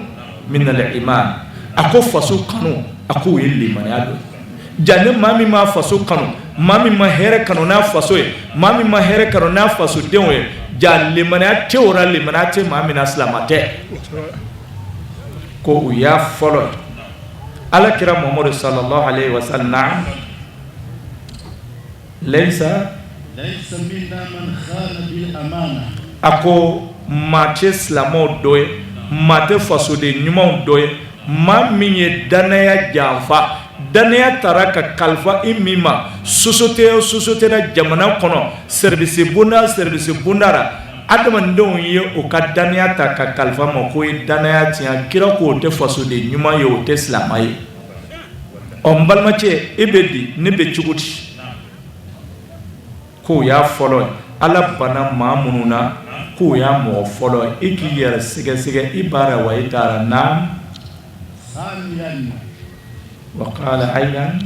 minal iman, a ko faso kanu, a k'o ye limaniya dɔ ye. Ja ni maa min ma faso kanu, maa min ma hɛrɛ kanu n'a faso ye, maa min ma hɛrɛ kanu n'a fasodenw ye, ja limaniya tɛ o la. Limaniya tɛ maa min na, silamɛ tɛ. Ko u y'a fɔlɔ ye. Ala kira Mamadu sallallahu alaihi wasallam laysa a ko maa tɛ silamɛw dɔ ye, maa tɛ fasoden ɲumanw dɔ ye, maa min ye dannaya janfa. Dannaya taara ka kalifa i min ma, société o société la, jamana kɔnɔ, service bonda, service bonda ra, adamadenw ye o ka dannaya ta ka kalifa ma, k'o ye dannaya tiɲɛ. Kira k'o tɛ fasoden ɲuman ye, o tɛ silamɛ ye. Ɔ n balimacɛ, e bɛ di, ne bɛ cogo di? K'o y'a fɔlɔ ye. Ala banna maa minnu na, k'o y'a mɔgɔ fɔlɔ ye. E k'i yɛrɛ sɛgɛsɛgɛ, i b'a ra wa i t'a ra? Naam. Wa qala aydan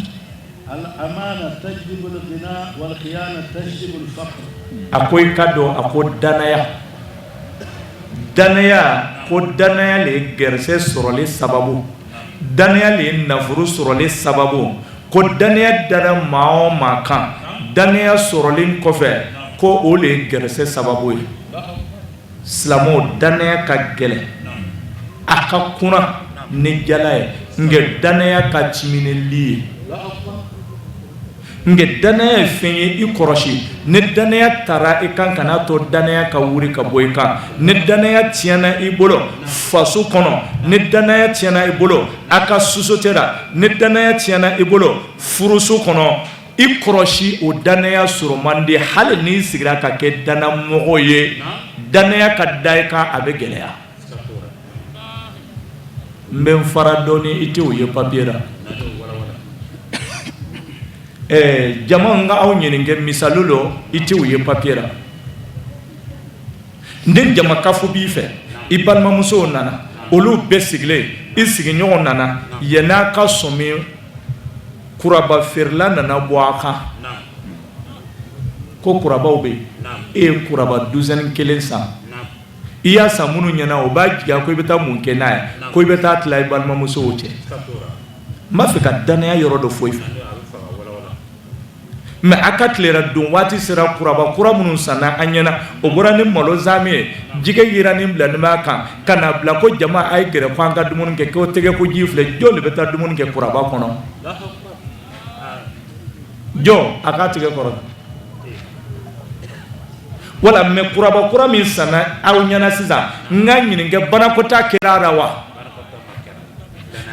a ko i ka dɔn, a ko dannaya, dannaya, ko dannaya le ye gɛrɛsɛ sɔrɔli sababu, dannaya le ye nafolo sɔrɔli sababu. Ko dannaya dara maa o maa kan, dannaya sɔrɔlen kɔfɛ, ko o le ye gɛrɛsɛ sababu ye. Silamɛw, dannaya ka gɛlɛn, a ka kunna ni jala ye, nka dannaya ka timi ni li ye. Nka dannaya ye fɛn ye, i kɔrɔsi, ni dannaya taara i kan, kana to dannaya ka wuli ka bɔ i kan. Ni dannaya tiɲɛna i bolo faso kɔnɔ, ni dannaya tiɲɛna i bolo a ka société la, ni dannaya tiɲɛna i bolo furuso kɔnɔ, i kɔrɔsi, o dannaya sɔrɔ man di. Hali n'i sigira ka kɛ dannamɔgɔ ye, dannaya ka da i kan, a bɛ gɛlɛya. N bɛ n fara dɔɔni, i tɛ o ye papier la. Jama, n ka aw ɲininka misali dɔ, i tɛ o ye papier la. Ni jama kafo b'i fɛ, i balimamusow nana, olu bɛɛ sigilen, i sigiɲɔgɔn nana, yann'a ka sɔmi, kuraba feerela nana bɔ a kan ko kurabaw bɛ yen. E ye kuraba douzaine kelen san. I y'a san minnu ɲɛna, o b'a jigiya ko i bɛ taa mun kɛ n'a ye, ko i bɛ taa tila i balimamusow cɛ. N b'a fɛ ka dannaya yɔrɔ dɔ fɔ i fɛ. Mais a ka tilera don waati sera, kuraba kura minnu sanna an ɲɛna, o bɔra ni malo zaami ye, jɛgɛ yiranin bilalen b'a kan ka na bila ko jama, a ye gɛrɛ ko an ka dumuni kɛ, k'o tɛgɛ ko ji filɛ. Jɔn de bɛ taa dumuni kɛ kuraba kɔnɔ? Jɔn a k'a tigɛ kɔrɔ wala? Mais kuraba kura min sanna aw ɲɛna sisan, n ka ɲininka, banakɔtaa kɛra a la wa?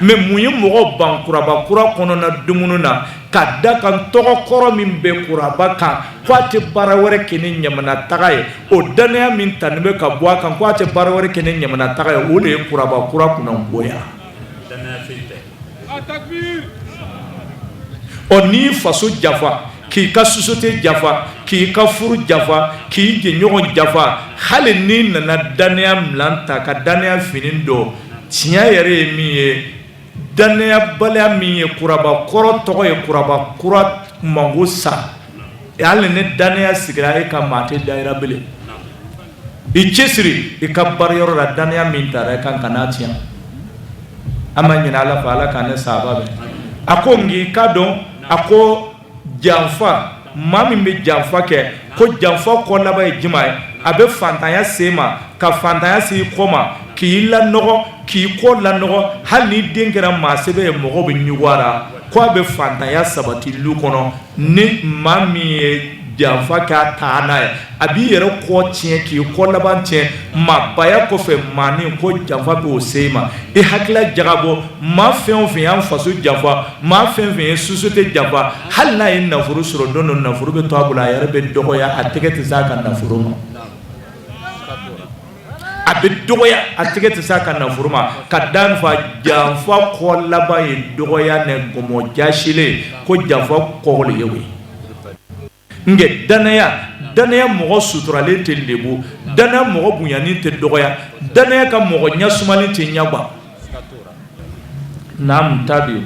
Mais mun ye mɔgɔ ban kuraba kura kɔnɔna dumuni na? Ka da kan tɔgɔ kɔrɔ min bɛ kuraba kan, ko a tɛ baara wɛrɛ kɛ ni ɲamana taga ye, o dannaya min tani bɛ ka bɔ a kan ko a tɛ baara wɛrɛ kɛ ni ɲamana taga ye, o de ye kuraba kura kunnagoya. Ɔ, n'i faso jafa, k'i ka société jafa, k'i ka furu jafa, k'i jɛɲɔgɔn jafa, hali n'i nana dannaya milan ta ka dannaya fini don, tiɲɛ yɛrɛ ye min ye, dannayabaliya min ye kuraba kɔrɔ tɔgɔ ye kuraba kura mango sa, hali ni dannaya sigira e ka, maa tɛ da i ra bilen. I cɛsiri i ka baarayɔrɔ la, dannaya min tara i kan, kan'a tiɲɛ. An ma ɲinɛ Ala fɛ, Ala k'an ne sahaba bɛn. A ko nk'i ka dɔn, a ko janfa, maa min bɛ janfa kɛ, ko janfa kɔ laban ye jumɛn ye? A bɛ fantanya se ma, ka fantanya se i kɔ ma, k'i lanɔgɔ, k'i kɔ lanɔgɔ. Hali ni den kɛra maa sɛbɛ ye, mɔgɔw bɛ ɲugu a la. Ko a bɛ fantanya sabati lu kɔnɔ. Ni maa min ye janfa k'a taa n'a ye, a b'i yɛrɛ kɔ tiɲɛ, k'i kɔ laban tiɲɛ maabaya kɔfɛ. Maanin ko janfa bɛ o se i ma, i hakilila jagabɔ. Maa fɛn o fɛn y'an faso janfa, maa fɛn o fɛn ye société janfa, hali n'a ye nafolo sɔrɔ don dɔ, nafolo bɛ to a bolo, a yɛrɛ bɛ dɔgɔya, a tɛgɛ tɛ se a ka nafolo ma, a bɛ dɔgɔya, a tɛgɛ tɛ se a ka nafolo ma. Ka da fa janfa kɔ laban ye dɔgɔya ni gɔmɔ jasilen, ko janfa kɔ le ye o ye. Nka dannaya, dannaya mɔgɔ suturalen tɛ lebu, dannaya mɔgɔ bonyanin tɛ dɔgɔya, dannaya ka mɔgɔ ɲasumalen tɛ ɲagba. Naam, tabi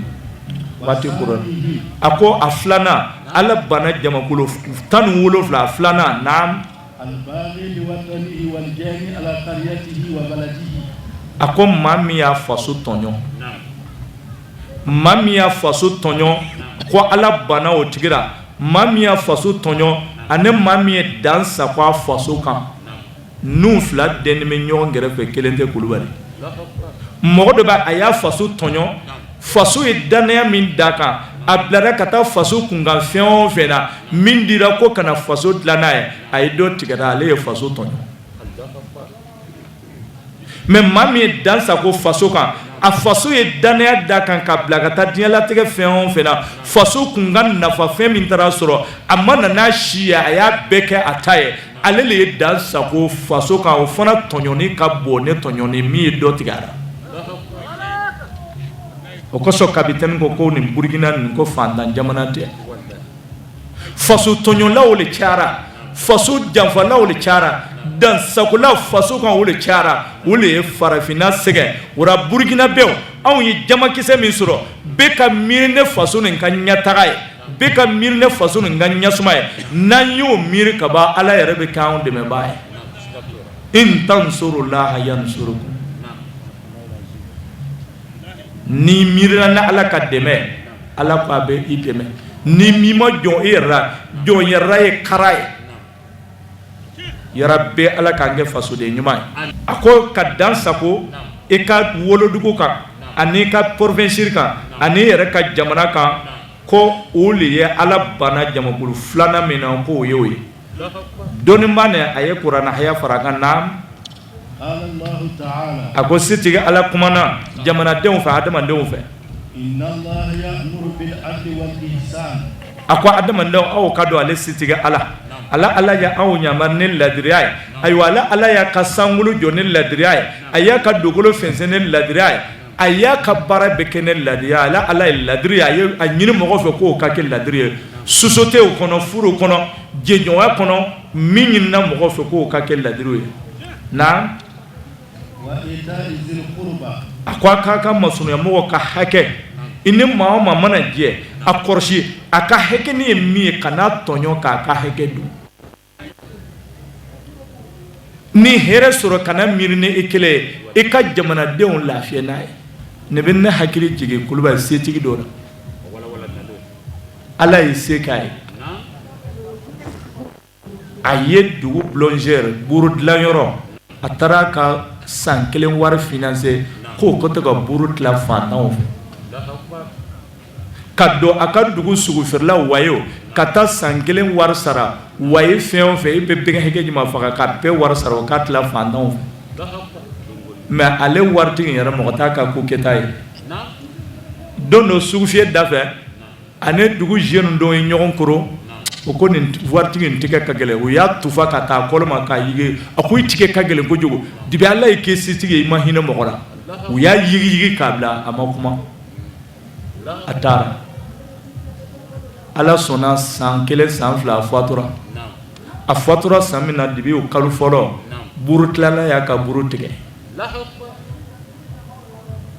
waati kɔrɔ. A ko a filanan, Ala banna jamakulu 17, a filanan, naam. A ko maa min y'a faso tɔɲɔ, maa min y'a faso tɔɲɔ, ko Ala banna o tigi la. Maa min y'a faso tɔɲɔ ani maa min ye dan sago a faso kan, n'u fila dennen bɛ ɲɔgɔn kɛrɛfɛ, kelen tɛ. Kulubali, mɔgɔ dɔ bɛ, a y'a faso tɔɲɔ, faso ye dannaya min d'a kan, a bilara ka taa faso kunkan fɛn o fɛn na, min dira ko ka na faso dilan n'a ye, a ye dɔ tigɛra, ale ye faso tɔɲɔ. Mais maa min ye dan sago faso kan, a faso ye dannaya d'a kan ka bila ka taa diɲɛlatigɛ fɛn o fɛn na, faso kunkan nafa fɛn min taara sɔrɔ, a ma na n'a si ye, a y'a bɛɛ kɛ a ta ye, ale le ye dan sago faso kan, o fana tɔɲɔni ka bon ne tɔɲɔni min ye dɔ tigɛ a la. O kosɔn kapitɛni ko ko nin Burukina nin, ko fantan jamana tɛ, faso tɔɲɔlaw le cayara, faso janfalaw le cayara, dansagola faso kan o le cayara, o le ye farafinna sɛgɛn. O la Burukina bɛw, anw ye jamakisɛ min sɔrɔ, bɛɛ ka miiri ne faso nin ka ɲɛtaga ye, bɛɛ ka miiri ne faso nin ka ɲɛsuma ye. N'an y'o miiri ka ban, Ala yɛrɛ bɛ kɛ anw dɛmɛbaa ye. In tansurullaha yansurukum. N'i miirila ni Ala ka dɛmɛ, Ala ko a bɛ i dɛmɛ. Ni min ma jɔn i yɛrɛ la, jɔn yɛrɛ ye kara ye. Yarabi Ala k'an kɛ fasoden ɲuman ye. A ko ka dan sago i ka wolodugu kan ani i ka province kan ani i yɛrɛ ka jamana kan, ko o le ye Ala banna jamakulu filanan min na, ko o ye o ye. Dɔnnibaa nin, a ye kuranɛ haya fara a kan na. A ko setigi Ala kumana jamanadenw fɛ, adamadenw fɛ. A ko adamadenw, aw ka dɔn ale setigi Ala, ala Ala ye aw yamaru ni ladiriya ye. Ayiwa, ala Ala y'a ka sankolo jɔ ni ladiriya ye, a y'a ka dugukolo fɛnsɛn ni ladiriya ye. A y'a ka baara bɛɛ kɛ ne ladiya ala ala ye ladiri a ye a ɲini mɔgɔ fɛ k'o ka kɛ ladiri ye sociétéw kɔnɔ furu kɔnɔ jɛɲɔgɔnya kɔnɔ min ɲinina mɔgɔ fɛ k'o ka kɛ ladiri ye na a ko a k'a ka masurunya mɔgɔ ka hakɛ i ni maa o maa mana jɛ a kɔlɔsi a ka hakɛ ni ye min ye kan'a tɔɲɔ k'a ka hakɛ dun ni hɛrɛ sɔrɔ kana miiri ni i kelen ye i ka jamanadenw lafiya n'a ye ne bɛ ne hakili jigin kulubali setigi dɔ la ala ye se k'a ye a ye dugu boulangerie buru dilanyɔrɔ a taara ka san kelen wari financer k'o ka to ka buru tila faantanw fɛ ka don a ka dugu sugufeerela waye ka taa san kelen wari sara waye fɛn o fɛn i bɛ bɛgɛ hakɛ jumɛn faga ka bɛɛ wari sara o ka tila faantanw fɛ mais ale waritigi yɛrɛ mɔgɔ t'a ka ko kɛta ye don dɔ sugufiyɛ da fɛ ani dugu jeune dɔ ye ɲɔgɔn kɔrɔ o ko nin waritigi in tigɛ ka gɛlɛn u y'a tufa ka taa kɔlɔ ma k'a yigi a ko i tigɛ ka gɛlɛn kojugu dibi ala y'i kɛ setigi ye i ma hinɛ mɔgɔ la u y'a yigiyigi k'a bila a ma kuma a taara ala sɔnna san kelen san fila a fatura a fatura san min na dibi o kalo fɔlɔ buru tilala y'a ka buru tigɛ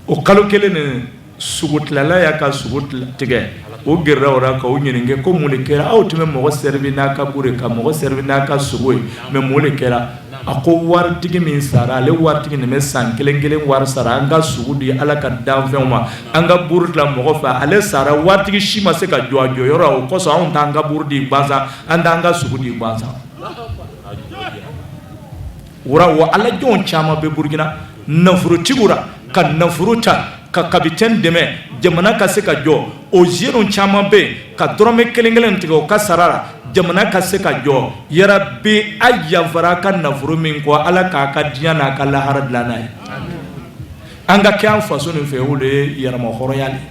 o kalo kelen nin sogo tilala y'a ka sogo tigɛ o gɛrɛla o la k'o ɲininka ko mun de kɛra aw tun bɛ mɔgɔ servi n'a ka buru ka mɔgɔ servi n'a ka sogo ye mais mun de kɛra a ko waritigi min sara ale waritigi nin bɛ san kelen kelen wari sara an ka sogo di ala ka danfɛnw ma an ka buru tila mɔgɔ fɛ ale sara waritigi si ma se ka jɔ a jɔyɔrɔ o kosɔn anw t'an ka buru di gansan an t'an ka sogo di gansan wara wa alajɔn caman bɛ Burukina nafolotigiw la ka nafolo ta ka capitaine dɛmɛ jamana ka se ka jɔ o jeunes caman bɛ yen ka dɔrɔmɛ kelen kelen tigɛ o ka sara la jamana ka se ka jɔ yarabi a janfara a ka nafolo min kɔ ala k'a ka diɲɛ n'a ka lahara dilan n'a ye an ka kɛ an faso nin fɛ o de ye yɛrɛmahɔrɔnya de ye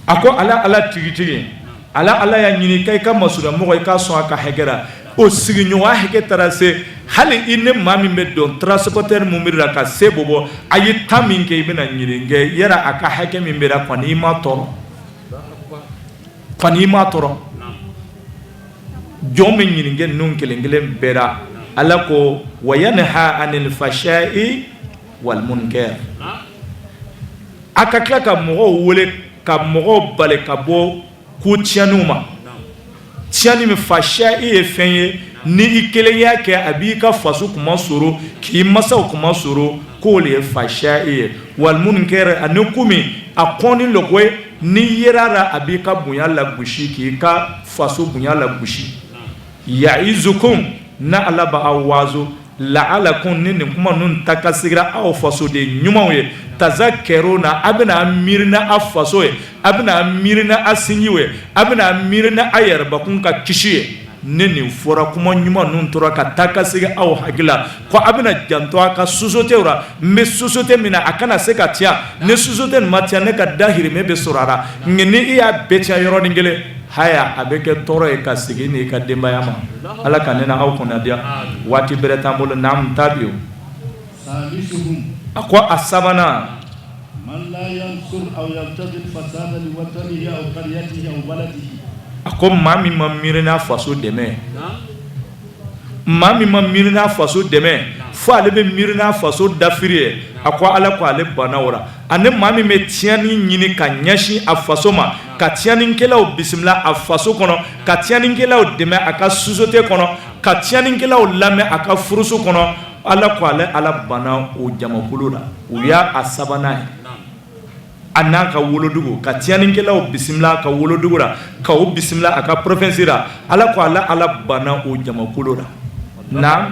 a ko ala ala tigitigi ala ala y'a ɲini i ka masurunya mɔgɔ i ka sɔn a ka hakɛ la o sigiɲɔgɔn hakɛ taara se hali i ni maa min bɛ don transporteur mun bɛ la ka se bɔ a ye temps min kɛ i bɛna ɲininka yala a ka hakɛ min bɛ kɔni i ma tɔɔrɔ kɔni i ma tɔɔrɔ jɔn bɛ ɲininka ninnu kelen kelen bɛɛ la ala ko wa yanha anil fahsha'i wal munkar a ka tila ka mɔgɔw wele ka mɔgɔw bali ka bɔ ko tiɲɛniw ma tiɲɛni min fahsha'i ye fɛn ye ni i kelen y'a kɛ a b'i ka faso kuma sɔrɔ k'i masaw kuma sɔrɔ k'o le ye fahsha'i ye wal munkar ani ko min a kɔnni le ko ye n'i yera la a b'i ka bonya lagosi k'i ka faso bonya lagosi ya'izukum na ala b'a waazu la'alakum ni nin kuma ninnu ta ka sigira aw fasoden ɲumanw ye tazakkaruna a bɛna miiri na a faso ye a bɛna miiri na a sinjiw ye a bɛna miiri na a yɛrɛbakun ka kisi ye ni nin fɔra kuma ɲuman ninnu tora ka taa ka segin aw hakili la ko a bɛna janto a ka société la n bɛ société min na a kana se ka tiɲɛ ni société nin ma tiɲɛ ne ka dahirimɛ bɛ sɔrɔ a la nka ni i y'a bɛɛ tiɲɛ yɔrɔnin kelen haya a bɛ kɛ tɔɔrɔ ye ka segin n'i ka denbaya ma ala ka ne na aw kunnadiya waati bɛrɛ t'an bolo n'an ta bi a ko a sabanan a ko maa min ma miiri n'a faso dɛmɛ maa min ma miiri n'a faso dɛmɛ fo ale bɛ miiri n'a faso dafiri ye a ko ala ko ale banna o la ani maa min bɛ tiɲɛni ɲini ka ɲɛsin a faso ma ka tiɲɛnikɛlaw bisimila a faso kɔnɔ ka tiɲɛnikɛlaw dɛmɛ a ka société kɔnɔ ka tiɲɛnikɛlaw lamɛn a ka furuso kɔnɔ ala ko ale ala banna o jamakulu la o y'a a sabanan ye a n'a ka wolodugu ka tiɲɛnikɛlaw bisimila a ka wolodugu la ka o bisimila a ka province la ala ko ale ala banna o jamakulu la na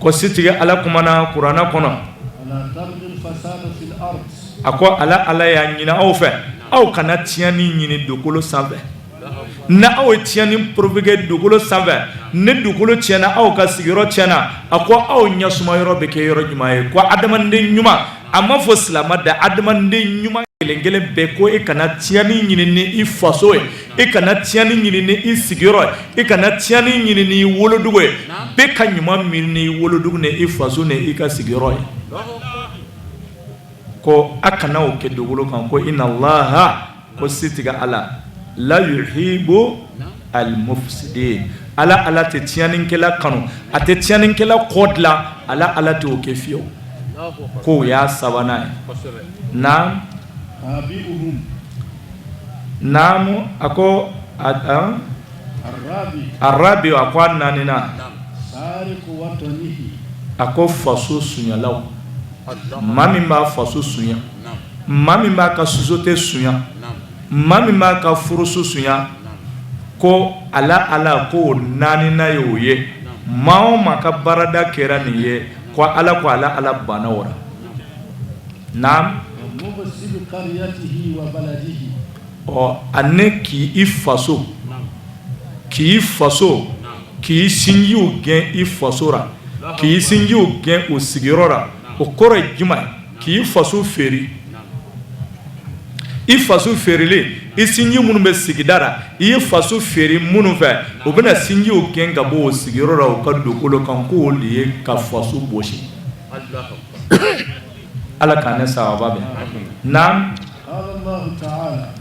ko setigi ala kumana kuranɛ kɔnɔ a ko ala ala y'a ɲini aw fɛ aw kana tiɲɛni ɲini dugukolo sanfɛ ni aw ye tiɲɛni provoquer dugukolo sanfɛ ni dugukolo tiɲɛna aw ka sigiyɔrɔ tiɲɛna a ko aw ɲɛsuma yɔrɔ bɛ kɛ yɔrɔ jumɛn ye ko adamaden ɲuman a ma fɔ silamɛ da adamaden ɲuman kelen kelen bɛɛ ko e kana tiɲɛni ɲini ni i faso ye e kana tiɲɛni ɲini ni i sigiyɔrɔ ye e kana tiɲɛni ɲini ni i wolodugu ye bɛɛ ka ɲuman miiri ni i wolodugu ni i faso ni i ka sigiyɔrɔ ye. Ko a kana o kɛ dugukolo kan. Ko inna allaha, ko setigi Ala, la yuhibu almufsidin, Ala Ala tɛ tiɲɛnikɛla kanu, a tɛ tiɲɛnikɛla kɔ dilan. Ala Ala tɛ o kɛ fiyewu. K'o y'a sabanan ye. Naam, naamu. A ko arabi, a ko a naaninan, a ko faso sunyalaw, maa min b'a faso sunya, maa min b'a ka société sunya, maa min b'a ka furuso sunya, ko Ala Ala ko naaninan ye o ye. Maa o maa ka baarada kɛra nin ye, ko Ala ko Ala Ala banna o la. Naam. Ɔ, ani k'i i faso, k'i faso, k'i sinjiw gɛn i faso ra, k'i sinjiw gɛn o sigiyɔrɔ ra, o kɔrɔ ye jumɛn ye? K'i faso feere. I faso feerelen, i sinji minnu bɛ sigida la, i ye faso feere minnu fɛ, o bɛna sinjiw gɛn ka bɔ o sigiyɔrɔ la, u ka dugukolo kan, k'o de ye ka faso bɔsi. Ala k'an ne sababa bɛn. Naam.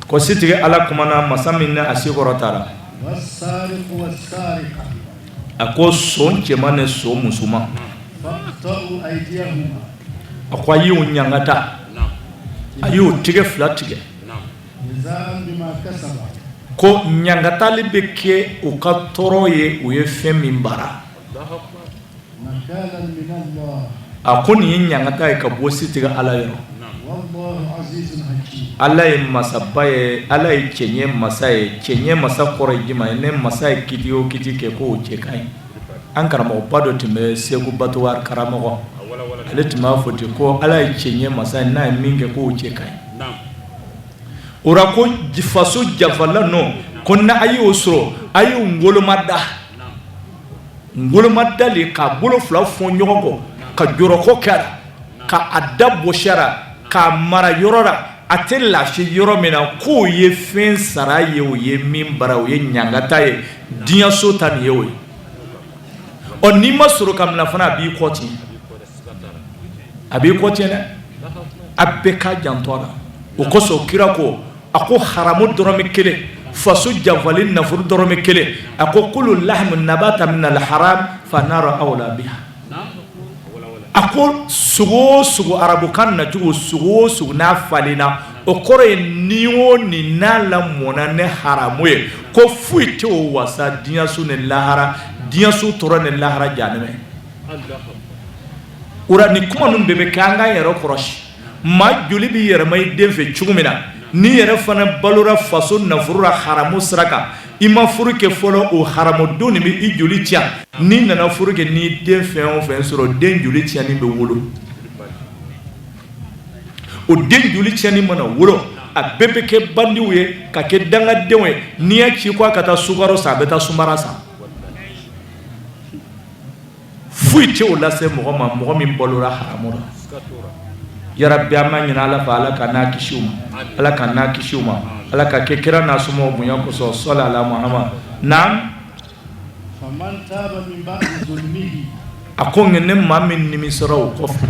Ko setigi Ala kumana, masa min ni a se kɔrɔtara, a ko son cɛman ni son musoman, a ko a y'o ɲangata, a y'o tɛgɛ fila tigɛ. Ko ɲangatali bɛ kɛ u ka tɔɔrɔ ye, u ye fɛn min baara. A ko nin ye ɲangata ye ka bɔ setigi Ala yɔrɔ. Ala ye masaba ye, Ala ye cɛɲɛ masa ye. Cɛɲɛ masa kɔrɔ ye jumɛn ye? Ne masa ye kiti o kiti kɛ, k'o cɛ ka ɲi. An karamɔgɔba dɔ tun bɛ Segu, Batuwari karamɔgɔ, ale tun b'a fɔ ten ko Ala ye cɛɲɛ masa ye, n'a ye min kɛ, k'o cɛ ka ɲi. O la ko faso janfala nɔ, ko n'a a y'o sɔrɔ, a y'o ngoloma da, ngoloma da le, k'a bolo fila fɔ ɲɔgɔn kɔ, ka jɔrɔkɔ kɛ a la, ka a da bɔsi a la, k'a mara yɔrɔ la a tɛ lafiya yɔrɔ min na, k'o ye fɛn sara ye, o ye min bara, o ye ɲangata ye. Diɲɛso ta nin ye o ye. Ɔ, n'i ma sɔrɔ ka minɛ fana, a b'i kɔ tiɲɛ, a b'i kɔ tiɲɛ dɛ. A bɛɛ k'a janto a la. O kosɔn kira ko, a ko haramu dɔrɔmɛ kelen, faso janfali nafolo dɔrɔmɛ kelen, a ko kulu lahmu nabata min al haram fa naru awla biha. A ko sogo o sogo, arabukan nacogo, sogo o sogo n'a falenna, o kɔrɔ ye ni o ni n'a lamɔna ni haramu ye, ko foyi tɛ o wasa diɲɛso ni lahara, diɲɛso tɔɔrɔ ni lahara jahanama. O la ni kuma ninnu bɛɛ bɛ kɛ, an k'an yɛrɛ kɔlɔsi. Maa joli b'i yɛrɛma i den fɛ cogo min na, n'i yɛrɛ fana balora faso nafolo la haramu sira kan, i ma furu kɛ fɔlɔ, o haramudon nin bɛ i joli tiɲɛ. N'i nana furu kɛ, n'i den fɛn o fɛn sɔrɔ, den joli tiɲɛni bɛ wolo. O den joli tiɲɛni mana wolo, a bɛɛ bɛ kɛ bandiw ye, ka kɛ dangadenw ye. N'i y'a ci ko a ka taa sukaro san, a bɛ taa sumara san. Foyi tɛ o lase mɔgɔ ma, mɔgɔ min balora haramu la. Yarabi, an b'a ɲini Ala fɛ, Ala ka n'a kisi u ma, Ala ka n'a kisi u ma, Ala ka kɛ kira n'a somɔgɔw bonya kosɔn. Sɔli ala Muhammad. Naam. A ko nka ne maa min nimisara o kɔfɛ,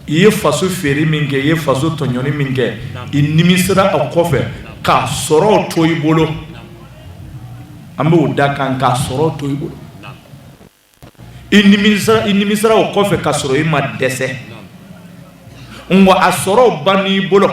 i ye faso feere min kɛ, i ye faso tɔɲɔni min kɛ, i nimisara a kɔfɛ k'a sɔrɔ to i bolo, an b'o da kan, k'a sɔrɔ to i bolo, i nimisara o kɔfɛ ka sɔrɔ i ma dɛsɛ, nka a sɔrɔ bann'i bolo,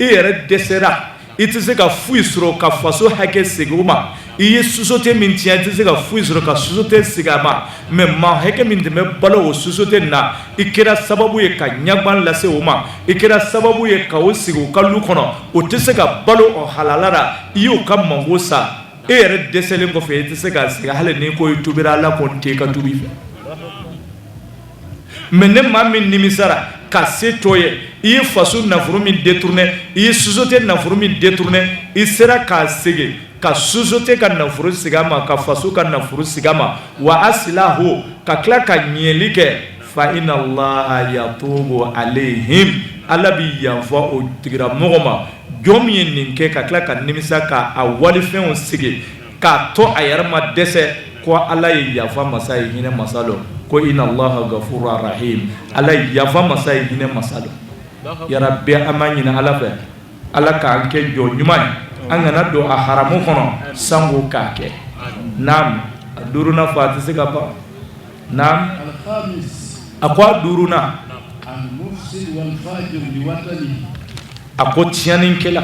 i yɛrɛ dɛsɛra, i tɛ se ka foyi sɔrɔ ka faso hakɛ segin o ma. I ye société min tiɲɛ, i tɛ se ka foyi sɔrɔ ka société segin a ma, mais maa hakɛ min tun bɛ balo o société na, i kɛra sababu ye ka ɲagban lase o ma, i kɛra sababu ye ka o sigi u ka lu kɔnɔ, o tɛ se ka balo o halala la, i y'o ka mango sa. E yɛrɛ dɛsɛlen kɔfɛ, i tɛ se ka segin, hali n'i ko i tubira, Ala ko n tɛ ka tubi fɛ. Mais ne maa min nimisara ka se to ye, i ye faso nafolo min détourné, i ye société nafolo min détourné, i sera k'a segin, ka société ka nafolo segin a ma, ka faso ka nafolo segin a ma, wa asilahu, ka tila ka ɲɛli kɛ, fa inna allaha yatubu alayhim, Ala bɛ yanfa o tigilamɔgɔ ma. Jɔn min ye nin kɛ ka tila ka nimisa, ka a walifɛnw segin, k'a to a yɛrɛ ma dɛsɛ, ko Ala ye yafa masa ye, hinɛ masa don. Ko inna allaha gafuru rahim, Ala ye yafa masa ye, hinɛ masa don. Yarabi, an b'a ɲini Ala fɛ, Ala k'an kɛ jɔn ɲuman ye, an kana don a haramu kɔnɔ sanko k'a kɛ. Naam, a duurunan fɔ, a tɛ se ka ban. Naam, a ko a duurunan, a ko tiɲɛnikɛla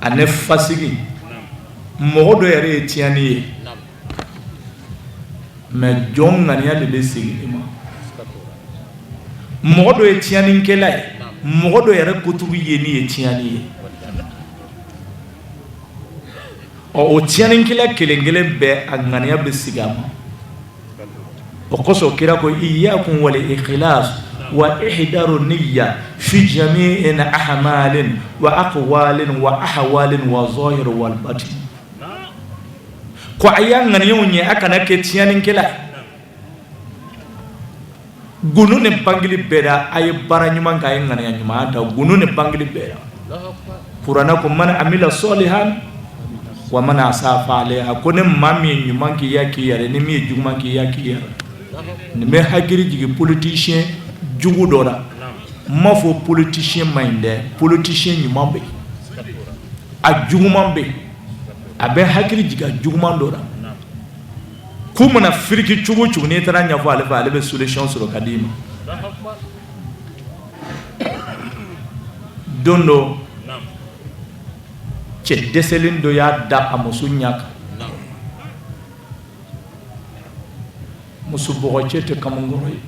ani fasigi. Mɔgɔ dɔ yɛrɛ ye tiɲɛni ye, mais jɔn ŋaniya de bɛ segin i ma. Mɔgɔ dɔ ye tiɲɛnikɛla ye, mɔgɔ dɔ yɛrɛ kojugu ye ni ye tiɲɛni ye. Ɔ, o tiɲɛnikɛla kelen kelen bɛɛ, a ŋaniya bɛ segin a ma. O kosɔn kira ko: iyakum wal ikhlas wa ihdaru niyya fi jami'in ahmalin wa aqwalin wa ahwalin wa zahir wal batin. Ko a y'a ŋaniyaw ɲɛ, a kana kɛ tiɲɛnikɛla ye. Gundo ni bangeli bɛɛ la, a ye baara ɲuman kɛ, a ye ŋaniya ɲuman ta gundo ni bangeli bɛɛ la. Kuranɛ ko: man amila salihan wa man asa fa alayha. Ko ni maa min ye ɲuman k'i ya k'i yɛrɛ, ni min ye juguman k'i ya k'i yɛrɛ. Nin bɛ hakili jigin politicien jugu dɔ la. N m'a fɔ politicien man ɲi dɛ, politicien ɲuman bɛ yen, a juguman bɛ yen. A bɛ hakili jigin a juguman dɔ la. Ko mana firiki cogo o cogo, n'i taara ɲɛfɔ ale fɛ, ale bɛ solution sɔrɔ ka d'i ma. Don dɔ, cɛ dɛsɛlen dɔ y'a da a muso ɲɛ kan. Muso bɔgɔcɛ tɛ kamankɔrɔ ye.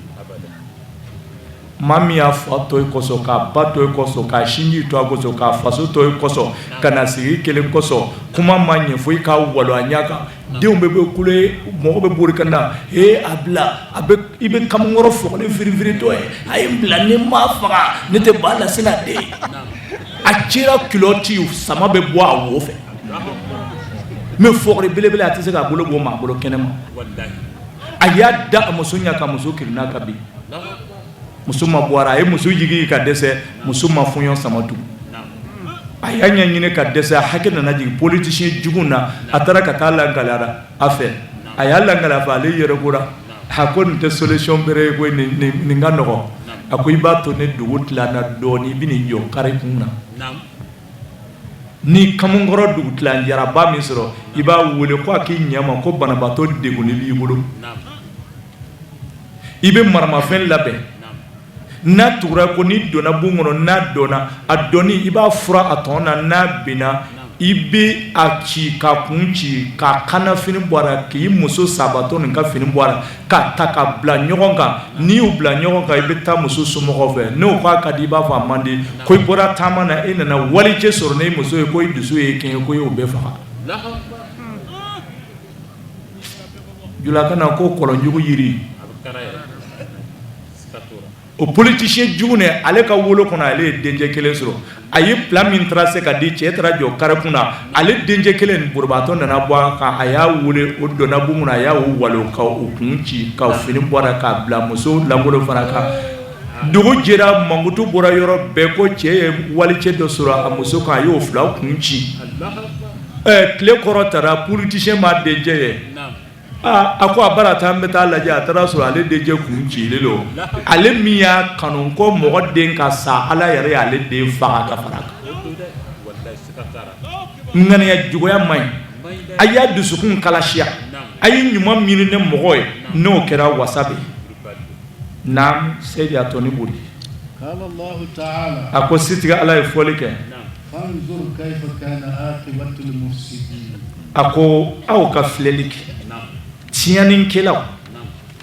Maa min y'a fa to i kɔsɔn, k'a ba to i kɔsɔn, k'a sinji to a kɔsɔn, k'a faso to i kɔsɔn, ka na sigi kelen kɔsɔn, kuma ma ɲɛ fo i k'a walo a ɲɛ kan. Denw bɛɛ bɛ kule, mɔgɔ bɛ bori ka na ee a bila a bɛ i bɛ kamankɔrɔ fɔgɔlen firinfirin tɔ ye. A ye n bila, ni n m'a faga ne tɛ ba lasina den. A cira kilɔti sama bɛ bɔ a wo fɛ, mais fɔgɔri belebele, a tɛ se k'a bolo bɔ maa bolo kɛnɛ ma. A y'a da a muso ɲɛ ka muso kirinna ka bin. Muso ma bɔra, a ye muso jigin ka dɛsɛ, muso ma fɔɲɔ sama tugun. A y'a ɲɛɲini ka dɛsɛ, a hakili nana jigin politicien jugu na. A taara ka taa lakali a fɛ. A y'a lakali a fɛ, ale yɛrɛ bɔra, a ko nin tɛ solution bɛrɛ ye koyi, nin ka nɔgɔn. A ko i b'a to ni dugu tilanna dɔɔnin, i bɛ n'i jɔ kari kun na. Ni kamankɔrɔ dugu tilan jaraba min sɔrɔ, i b'a wele ko a k'i ɲɛ ma ko banabaatɔ degunnen b'i bolo, i bɛ maramafɛn labɛn. N'a tugura ko n'i donna bon kɔnɔ, n'a dɔnna a dɔnni, i b'a fura a tɔn na. N'a binna, i bɛ a ci ka kun ci, ka kana fini bɔ a la, k'i muso sabatɔ nin ka fini bɔ a la, ka ta ka bila ɲɔgɔn kan. N'i y'u bila ɲɔgɔn kan, i bɛ taa muso somɔgɔw fɛ. N'o k'a ka di, i b'a fɔ a man di, ko i bɔra taama na, e nana walicɛ sɔrɔ n'i muso ye, ko i dusu ye kɛɲɛ, ko i y'o bɛɛ faga. Julaka na ko kɔlɔnjugu yiri, o politicien jugu ne, ale ka wolo kɔnɔ, ale ye dencɛ kelen sɔrɔ. A ye plan min tracé ka di, cɛ taara jɔ karekun na, ale dencɛ kelen nin borobatɔ nana bɔ a kan. A y'a wele, o donna bon kɔnɔ, a y'a o walo ka o kun ci, ka fini bɔ a la, k'a bila muso lankolon fana kan. Dugu jɛra, mankutu bɔra yɔrɔ bɛɛ ko cɛ ye walicɛ dɔ sɔrɔ a muso kan, a y'o fila kun ci. Tile kɔrɔ taara, politicien ma dencɛ ye. Aa, a ko a bara taa, n bɛ taa lajɛ. A taara sɔrɔ ale dencɛ kun cilen don. Ale min y'a kanu ko mɔgɔ den ka sa, Ala yɛrɛ y'ale den faga ka fara a kan. Ŋaniya juguya man ɲi. A y'a dusukun kalasiya, a ye ɲuman miiri ni mɔgɔ ye, n'o kɛra wasa bɛ naam. Seyidi a tɔni bori. A ko setigi Ala ye fɔli kɛ. A ko aw ka filɛli kɛ tiɲɛnikɛlaw,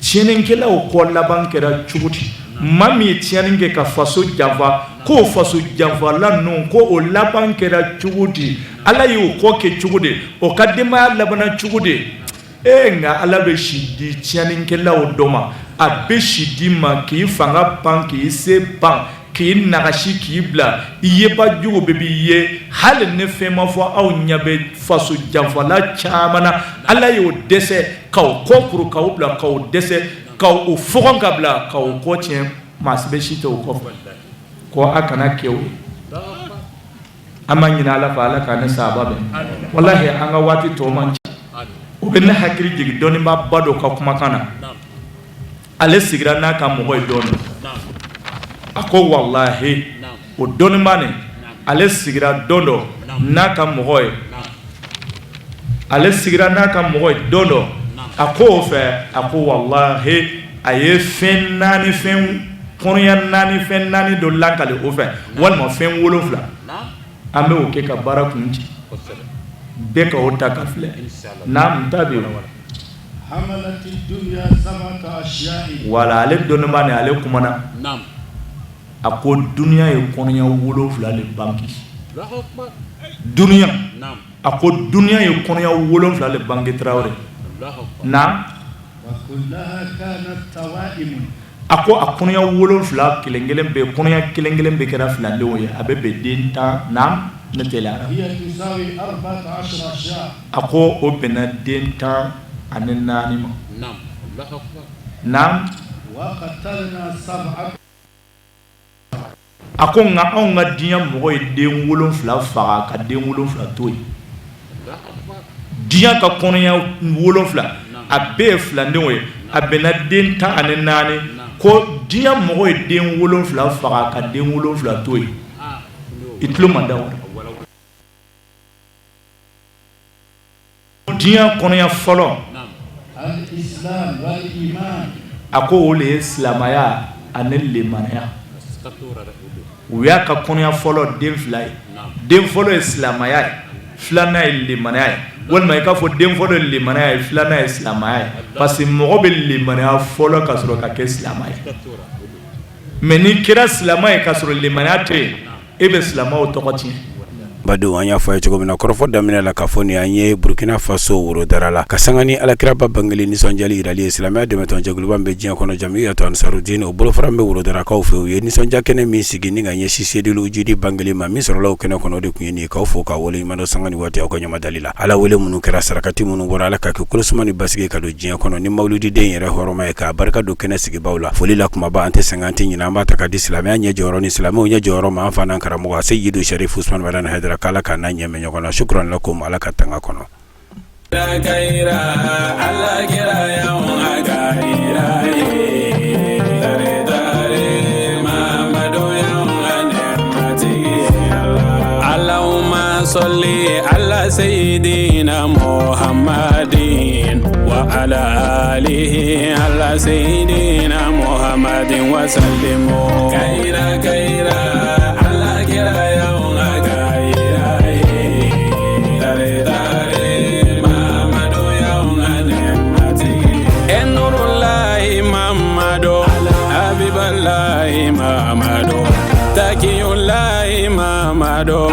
tiɲɛnikɛlaw kɔ laban kɛra cogo di? Maa min ye tiɲɛni kɛ ka faso janfa, k'o faso janfala ninnu, ko o laban kɛra cogo di? Ala y'o kɔ kɛ cogo di? O ka denbaya labanna cogo di? Ee, nka Ala bɛ si di tiɲɛnikɛlaw dɔ ma. A bɛ si d'i ma k'i fanga ban, k'i se ban, k'i nagasi, k'i bila i yeba jugu bɛɛ b'i ye. Hali ni fɛn ma fɔ, aw ɲɛ bɛ faso janfala caman na. Ala y'o dɛsɛ k'aw kɔ kuru, k'aw bila, k'aw dɛsɛ, k'aw fɔgɔn ka bila, k'aw kɔ tiɲɛ. Maa si bɛ si tɛ o kɔfɛ ko a kana kɛ o ye. An b'a ɲini Ala fɛ, Ala k'an ni sahaba bɛn. Walahi, an ka waati tɔ man ca. O bɛ ne hakili jigin dɔnnibaaba dɔ ka kumakan na. Ale sigira n'a ka mɔgɔ ye dɔɔnin. A ko walahi, o dɔnniba nin, ale sigira don dɔ n'a ka mɔgɔ ye, ale sigira n'a ka mɔgɔ ye don dɔ. A ko o fɛ, a ko walahi, a ye fɛn naani, fɛn kɔnɔya naani, fɛn naani dɔ lakale o fɛ, walima fɛn wolonfila. An bɛ o kɛ ka baara kun ci bɛɛ ka o ta ka filɛ n'a ta bɛ yen. Wala ale dɔnniba nin, ale kumana, a ko dunya ye kɔnɔya wolonfila de bange. Dunya, a ko dunya ye kɔnɔya wolonfila de bange, Tarawele na. A ko a kɔnɔya wolonfila kelen kelen bɛ, kɔnɔya kelen kelen bɛɛ kɛra filandenw ye, a bɛ bɛn den 10 na. Ne teliyara. A ko o bɛnna den 14 ma na. A ko nka anw ka diɲɛ mɔgɔ ye den wolonfila faga ka den wolonfila to yen. Diɲɛ ka kɔnɔya wolonfila, a bɛɛ ye filandenw ye, a bɛnna den 14. Ko diɲɛ mɔgɔ ye den wolonfila faga ka den wolonfila to yen. I tulo ma da o. Diɲɛ kɔnɔya fɔlɔ, a ko o le ye silamɛya ani limaniya. U y'a ka kɔnɔya fɔlɔ den fila ye. Den fɔlɔ ye silamɛya ye, filanan ye limaniya ye, walima i k'a fɔ den fɔlɔ ye limaniya ye, filanan ye silamɛya ye, parce que mɔgɔ bɛ limaniya fɔlɔ ka sɔrɔ ka kɛ silamɛ ye. Mais n'i kɛra silamɛ ye ka sɔrɔ limaniya tɛ yen, e bɛ silamɛw tɔgɔ tiɲɛ. Badenw, an y'a fɔ ye cogo min na kɔrɔfɔ daminɛ la, k'a fɔ nin an ye Burkina Faso Worodara la, ka sanga ni alakiraba bangeli nisɔndiyali yirali ye. Silamɛya dɛmɛtɔnjɛkuluba bɛ diɲɛ kɔnɔ, Jamiyatu Ansarudin, o bolofara bɛ Worodarakaw fɛ. U ye nisɔndiya kɛnɛ min sigi ni ka ɲɛsin Sedili Ujudi bangeli ma, min sɔrɔla o kɛnɛ kɔnɔ, o de tun ye nin ye. K'aw fo k'aw waleɲuman dɔn sanga ni waati aw ka ɲamadali la. Ala wele minnu kɛra, sarakati minnu bɔra, Ala ka kɛ kolosuma ni basigi ka don diɲɛ kɔnɔ ni mawuludiden yɛrɛ hɔrɔma ye, k'a barika don kɛnɛ sigibaw la. Foli la kumaba, an tɛ sɛgɛn, an tɛ ɲinɛ, an b'a ta ka di silamɛya ɲɛ jɔyɔrɔ ni silamɛw ɲɛ jɔyɔrɔ ma, an fa n'an karamɔgɔ Seyidu Sarifu Usumani Madani Hayidara, k'Ala k'a n'a ɲɛmɛ ɲɔgɔn na. Shukran lakum, Ala ka tanga kɔnɔ. Sɔli ala seyidina Muhamadin wa ala alihi ala seyidina Muhamadin wa salimu kayira kayira ala kira y'anw ka kayira ye tare tare Mamadu y'anw ka nɛɛmatigi ye Nurulayi Mamadu Abibalayi Mamadu Takiyulayi Mamadu.